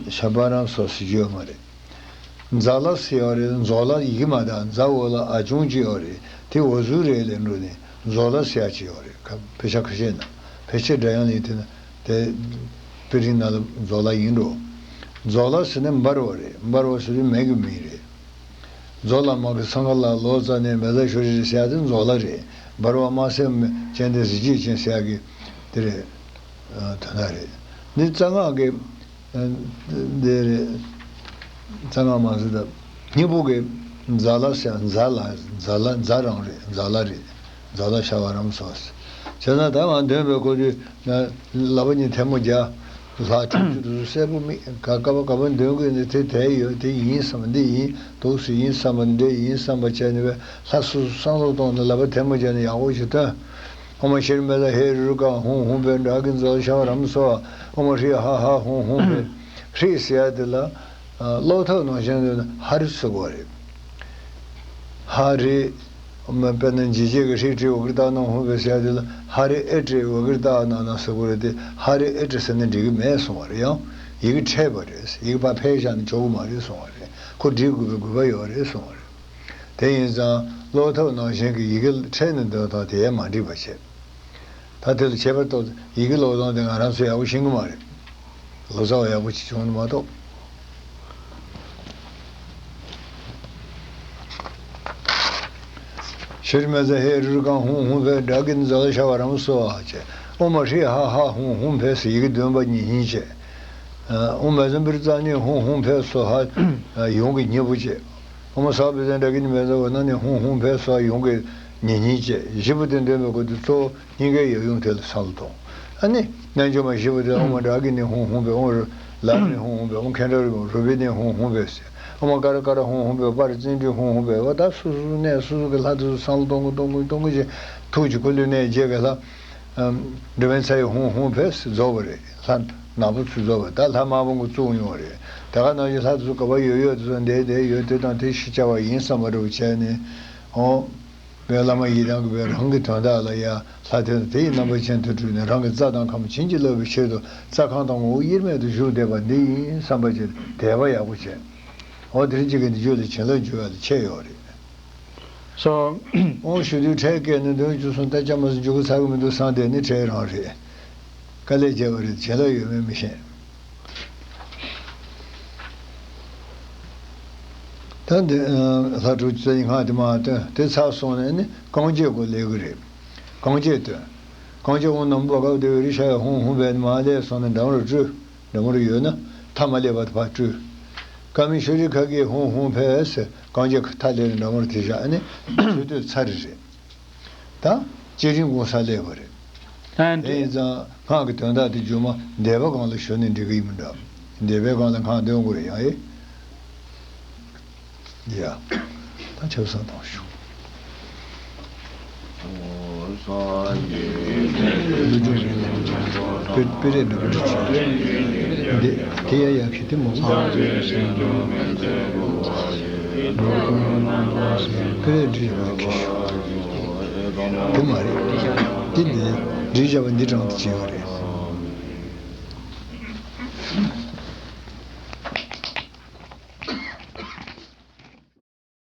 ཤ་བ་ར་མ་སྭཱ་ཧཱ་ཟེར་རྒྱུ་ཡོད་མ་རེད། ཛཱ་ལ་ཟེར་ཡོད་རེད། ཛོ་ལ་ཡི་གེ་མ་དང་ཛ་འོག་ལ་ཨ་ཆུང་ཅིག་ཡོད་རེད། དེ་འོ་ཟུག་རེད་ལབ་འགྲོ་ནས་ཛོ་ལ་ཟེར་ཡ་ཅིག་ཡོད་རེད། ཁ་དཔེ་ཆ་ཁ་ཤས་ན། ཕལ་ཆེར་སྒྲ་དབྱངས་ལེན་དེ་ན་དེ་དཔེ་རིང་ན་ལ་ཛོ་ལ་ཡིན་འགྲོ། ཛོ་ལ་ཟེར་ནས་འབར་བ་རེད། འབར་བ་ཟེར་དུས་མེ་གི་མིང་རེད། མཛོ་ལ་མ་གི་སང་ག་ལ་ལོ་ཙཱ་ནས་མེ་ཛ་ཤོ་རི་ཟེར་ཡ་དེ་མཛོ་ལ་རེད། འབར་བ་དམར་སེར་ཅན་དེ་གཟི་བརྗིད་ཅན་ཟེར་ཡ་གི་དེ་རེད། དོན་དག་རེད། འདི་རྩ་སྔགས་ཀྱི་འདི་རེད། རྩ་སྔགས་མ་ཟེར་ད་སྙིང་པོ་གི་ཛཱ་ལ་ཟེར་ཛཱ་ལ་ཛཱ་ལ་ཛཱ་རང་རེད། ཛཱ་ལ་རེད། ཛཱ་ལ་ཤ་བ་ར་མ་སྭཱ་ཧཱ། བྱས་ན་ད་ང་འདོན་པའི་སྐོར་དུས་ལག་པ་གཉིས་ཐལ་མོ་སྦྱར། ལྷག་ཐུག་ཆུ་དུ་གསལ་པོ་མིག་ག་ག་བ་ག་བ་འདོན་དགོས་ནི་དེ་དེ་ཡོད་དེ་ཡིན་བསམ་པ་འདི་ཡིན་འདུག་སེ་ཡིན་བསམ་པ་འདི་ཡིན་བསམ་པ་བྱས་ནས་པས་ལྷ་སོ་སོ་བསམ་བློ་གཏོང་ནས་ལག་པ་ཐལ་མོ་སྦྱར་ནས་ཡག་པོ་ཞིག་བཏོན། ཨོཾ་ཤྲཱི་མེ་ཙ་ཧེ་རུ་རུ་ཀཾ་ཧཱུྃ་ཧཱུྃ་ཕཊ་ཌཱ་ཀི་ཎྜི་ཛཱ་ལ་ཤ་བ་ར་མ་སྭཱ་ཧཱ། ཨོཾ་ཧྲཱིཿ་ཧ་ཧ་ཧཱུྃ་ཧཱུྃ་ཕཊ། ཧྲཱིཿ་ཟེར་ཡ་དེ་ལ་ཨ་སློབ་ཐབས་ནང་བཞིན་དུ་ཧ་རི་ཟེར་དགོས་རེད། ཧ་རི། དཔེར་ན་འཇིགས་བྱེད་ཀྱི་ཧྲཱིཿ་ཏྲཱིཿ་ཝ་ཀྲ་ཏ་ནཱ་ཧཱུྃ་ཕཊ་ཟེར་ཡ་དེ་ལ་ཧ་རི་ཨེ་ཏྲཱིཿ་ཝ་ཀྲ་ཏ་ནཱ་ནཱ་ཟེར་དགོས་རེད་དེ། ཧ་རི་ཨེ་ཏྲཱིཿ་ཟེར་ན་འགྲིག་གི་མེད་གསུང་བ་རེད། ཡང་ཡི་གེ་ཕྲད་པ་རེད། ཡི་གེ་ཕར་ཕར་བཞག་ན་ཆོག་གི་མ་རེད་གསུང་བ་རེད། ཁོ་འགྲིག་དགོས་པའི་དགོས་པ་ཡོད་རེད་གསུང་བ་རེད། དེ་ཡིན་ཙང་སློབ་ཐབས་ནང་བཞིན་གྱི་ཡི་གེ་ཕྲད་ནས་འདོན་སྟངས་དེ་ཡང་མ་འགྲིག་པ་བྱས། ད་དེ་ལ་ཁྱད་པར་ཏོག་ཙམ་ཡི་གེ་ཀློག་སྟངས་དེ་ང་རང་ཚོས་ཡག་པོ་ཤེས་ཀྱི་མ་རེད། ལོ་ཙཱ་བ་ཡག་པོ་ཅིག་བྱུང་ནི་མ་གཏོགས། ཤྲཱི་མེ་ཙ་ཧེ་རུ་རུ་ཀཾ་ཧཱུྃ་ཧཱུྃ་ཕཊ་ཌཱ་ཀི་ཎྜི་ཛཱ་ལ་ཤ་བ་ར་མ་སྭཱ་ཧཱ་བྱས། ཨོཾ་ཧྲཱིཿ་ཧ་ཧ་ཧཱུྃ་ཧཱུྃ་ཕཊ་ཟེར་ཡི་གེ་བདུན་པ་ཉིན་བཞིན་བྱས། ཨོཾ་མེ་ཛ་བྷྲཱི་ཙ་ནཱི་ཧཱུྃ་ཧཱུྃ་ཕཊ་སྭཱ་ཧཱ་ཡོངས་ཀྱི་སྙིང་པོ་བྱས། ཨོཾ་སརྦ་བི་ཛྙཱ་ན་ཌཱ་ཀི་ཎི་མེ་ཙ་ཝར་ཎ་ནཱི་ཧཱུྃ་ཧཱུྃ་ཕཊ་སྭཱ་ཧཱ་ཡོངས་ཀྱི་ཉིན་བཞིན་བྱས། བཞི་པོ་དེ་འདོན་པའི་སྐབས་དུ་གཙོ་བོ་སྙིང་གའི་ཡབ་ཡུམ་དེ་ལ་བསམ་བློ་གཏོང་། ཨ་ནི་རྣལ་འབྱོར་མ་བཞི་པོ་དེ་ཨོཾ་ཌཱ་ཀི་ཎི་ཧཱུྃ་ཧཱུྃ་ཕཊ། ཨོཾ་ལ་ཎི་ཧཱུྃ་ཧཱུྃ་ཕཊ། ཨོཾ་ཁེ་ཌཱ་རུ་རུ་པི་ཎི་ཧཱུྃ་ཧཱུྃ་ཕཊ་ཟེར། ཨོཾ་ཀ་ར་ཀ་ར་ཧཱུྃ་ཧཱུྃ་ཕཊ། པར་ཙིན་ཏྲི་ཧཱུྃ་ཧཱུྃ་ཕཊ། འོ་ད་སོ་སོ་སོ་གནས་སོ་སོ་གི་ལྷ་དེ་ཚོ་བསམ་བློ་གཏོང་གི་གཏོང་གི་གཏོང་གི་བྱས། ཐུགས་ཀྱི་འཁོར་ལོའི་གནས་བརྒྱད་ཀྱི་ལྷ། འགྲོ་བའི་མཚན་ཡིན་ཧཱུྃ་ཧཱུྃ་ཕཊ་ཟེར་རྫོགས་པ་རེད། ལྷ་ནག་པོ་ཚོས་རྫོགས་པ། ད་ལྷ་དམར་པོ་གིས་བཙུགས་ཡོང་བ་རེད། དེ་ག་ནང་བཞིན་ལྷ་དེ་ཚོ་ག་པར་ཡོད་ཡོད་དེ་ཚོ་འདས་འདས་ཡོད་དེ་དང་དེ་ཤི་བྱ་བ་ཡིན་བསམ་པ་འདྲ་བོ་བྱས་ནས། འོ། བའི་བླ་མ་ཡི་དམ་གྱིས་བའི་རང་གི་དོན་དག་ལ་ཡ་ལྷ་དེ་དང་དེ་ཡི་རྣམ་པ་ཅན་དུ་སྤྲུལ་ནས་རང་གི་རྩ་དང་ཁམས་བྱིན་གྱིས་བརླབ་པའི་ཆེད་དུ་རྩ་ཁམས་དང་ངོ་བོ་དབྱེར་མེད་དུ་བཞུགས་བསྡད་པ་འདི་ཡིན་བསམ་པ་ཅིག་དད་པ་ཡག་པོ་བྱས། འོ་དེ་རིང་གཅིག་གི་འདི་རྒྱུད་ལ་བྱིན་རླབས་འཇུག་ཡ་ལ་ཁྱད་ཡོད་རེད། སོ། ཨོ་ཞུ་དུས་འཕྲལ་སྐད་ནས་འདོན་བཅུག་སོང་། ད་ཅང་མ་སོང་། འཇུག་གི་ཚར་གི་མི་འདུག་བསམ་བསྡད་ནི་འཕྲལ་རང་རེད། དཀའ་ལས་བརྒྱབ་པ་རེད། བྱིན་རླབས་ཡོད་མེད་མི་ཤེས། ད་འདི་ལྷ་དྲུག་ཅུ་རྩ་གཉིས་སྔགས་དེ་མར་བཏོན། དེ་ཚར་སོང་ནས་ནི་རྐང་རྗེས་སྐོར་ལས་དགོས་རེད། རྐང་རྗེས་བཏོན། རྐང་རྗེས་ཨོཾ་ནམ་མཁའ་པདྨེ་རི་ཤ་ཡ་ཧཱུྃ་ཧཱུྃ་ཕཊ་མར་ལས་སོང་ནས་འགྲམ་རུ་སྤྲུལ། འགྲམ་རུ་ཡོད་ན་མཐའ་མ་སླེབས་བར་དུ་ཕར་སྤྲུལ། ཀ་མི་ཤུ་རི་ཁ་གི་ཧཱུྃ་ཧཱུྃ་ཕཊ་ཟེར་རྐང་རྗེས་མཐའ་སླེབས་ནས་འགྲམ་རུ་དེ་བཞག་ནས་ཚུར་སྤྲུལ་ཚར་རེད། ད་བསྐྱེད་རིམ་སྒོམ་ས་སླེབས་པ་རེད། ཨ་དེ་ཡིན་ཙང་སྔགས་ཀྱི་དོན་དག་དེ་རྒྱུན་མ་བཟླས་པ་སྒང་ལ་ཞུ་ནས་འགྲིག་གི་ཡིན་མི་འདྲ། བཟླས་པའི་སྒང་ལ་སྔགས་འདོན་དགོས་རེད་ཡ། ཨེ། ཡ། ད་ཆབ་གསང་བཏང་ཞུ། ཀླུ་སྒྲུབ་རེད། དཔེ་དཔེ་རས་འདྲ་པོ་འདྲ་བྱས། འདི་དེ་ཡ་ཡ་གི་དེ་མོ། དཔེ་རས་འདྲ་ཡ་གི་ཞུ། དེ་མ་རེད། དེ་འདི་འདྲི་བྱ་བ་འདི་དྲང་དུ་བྱས་པ་རེད།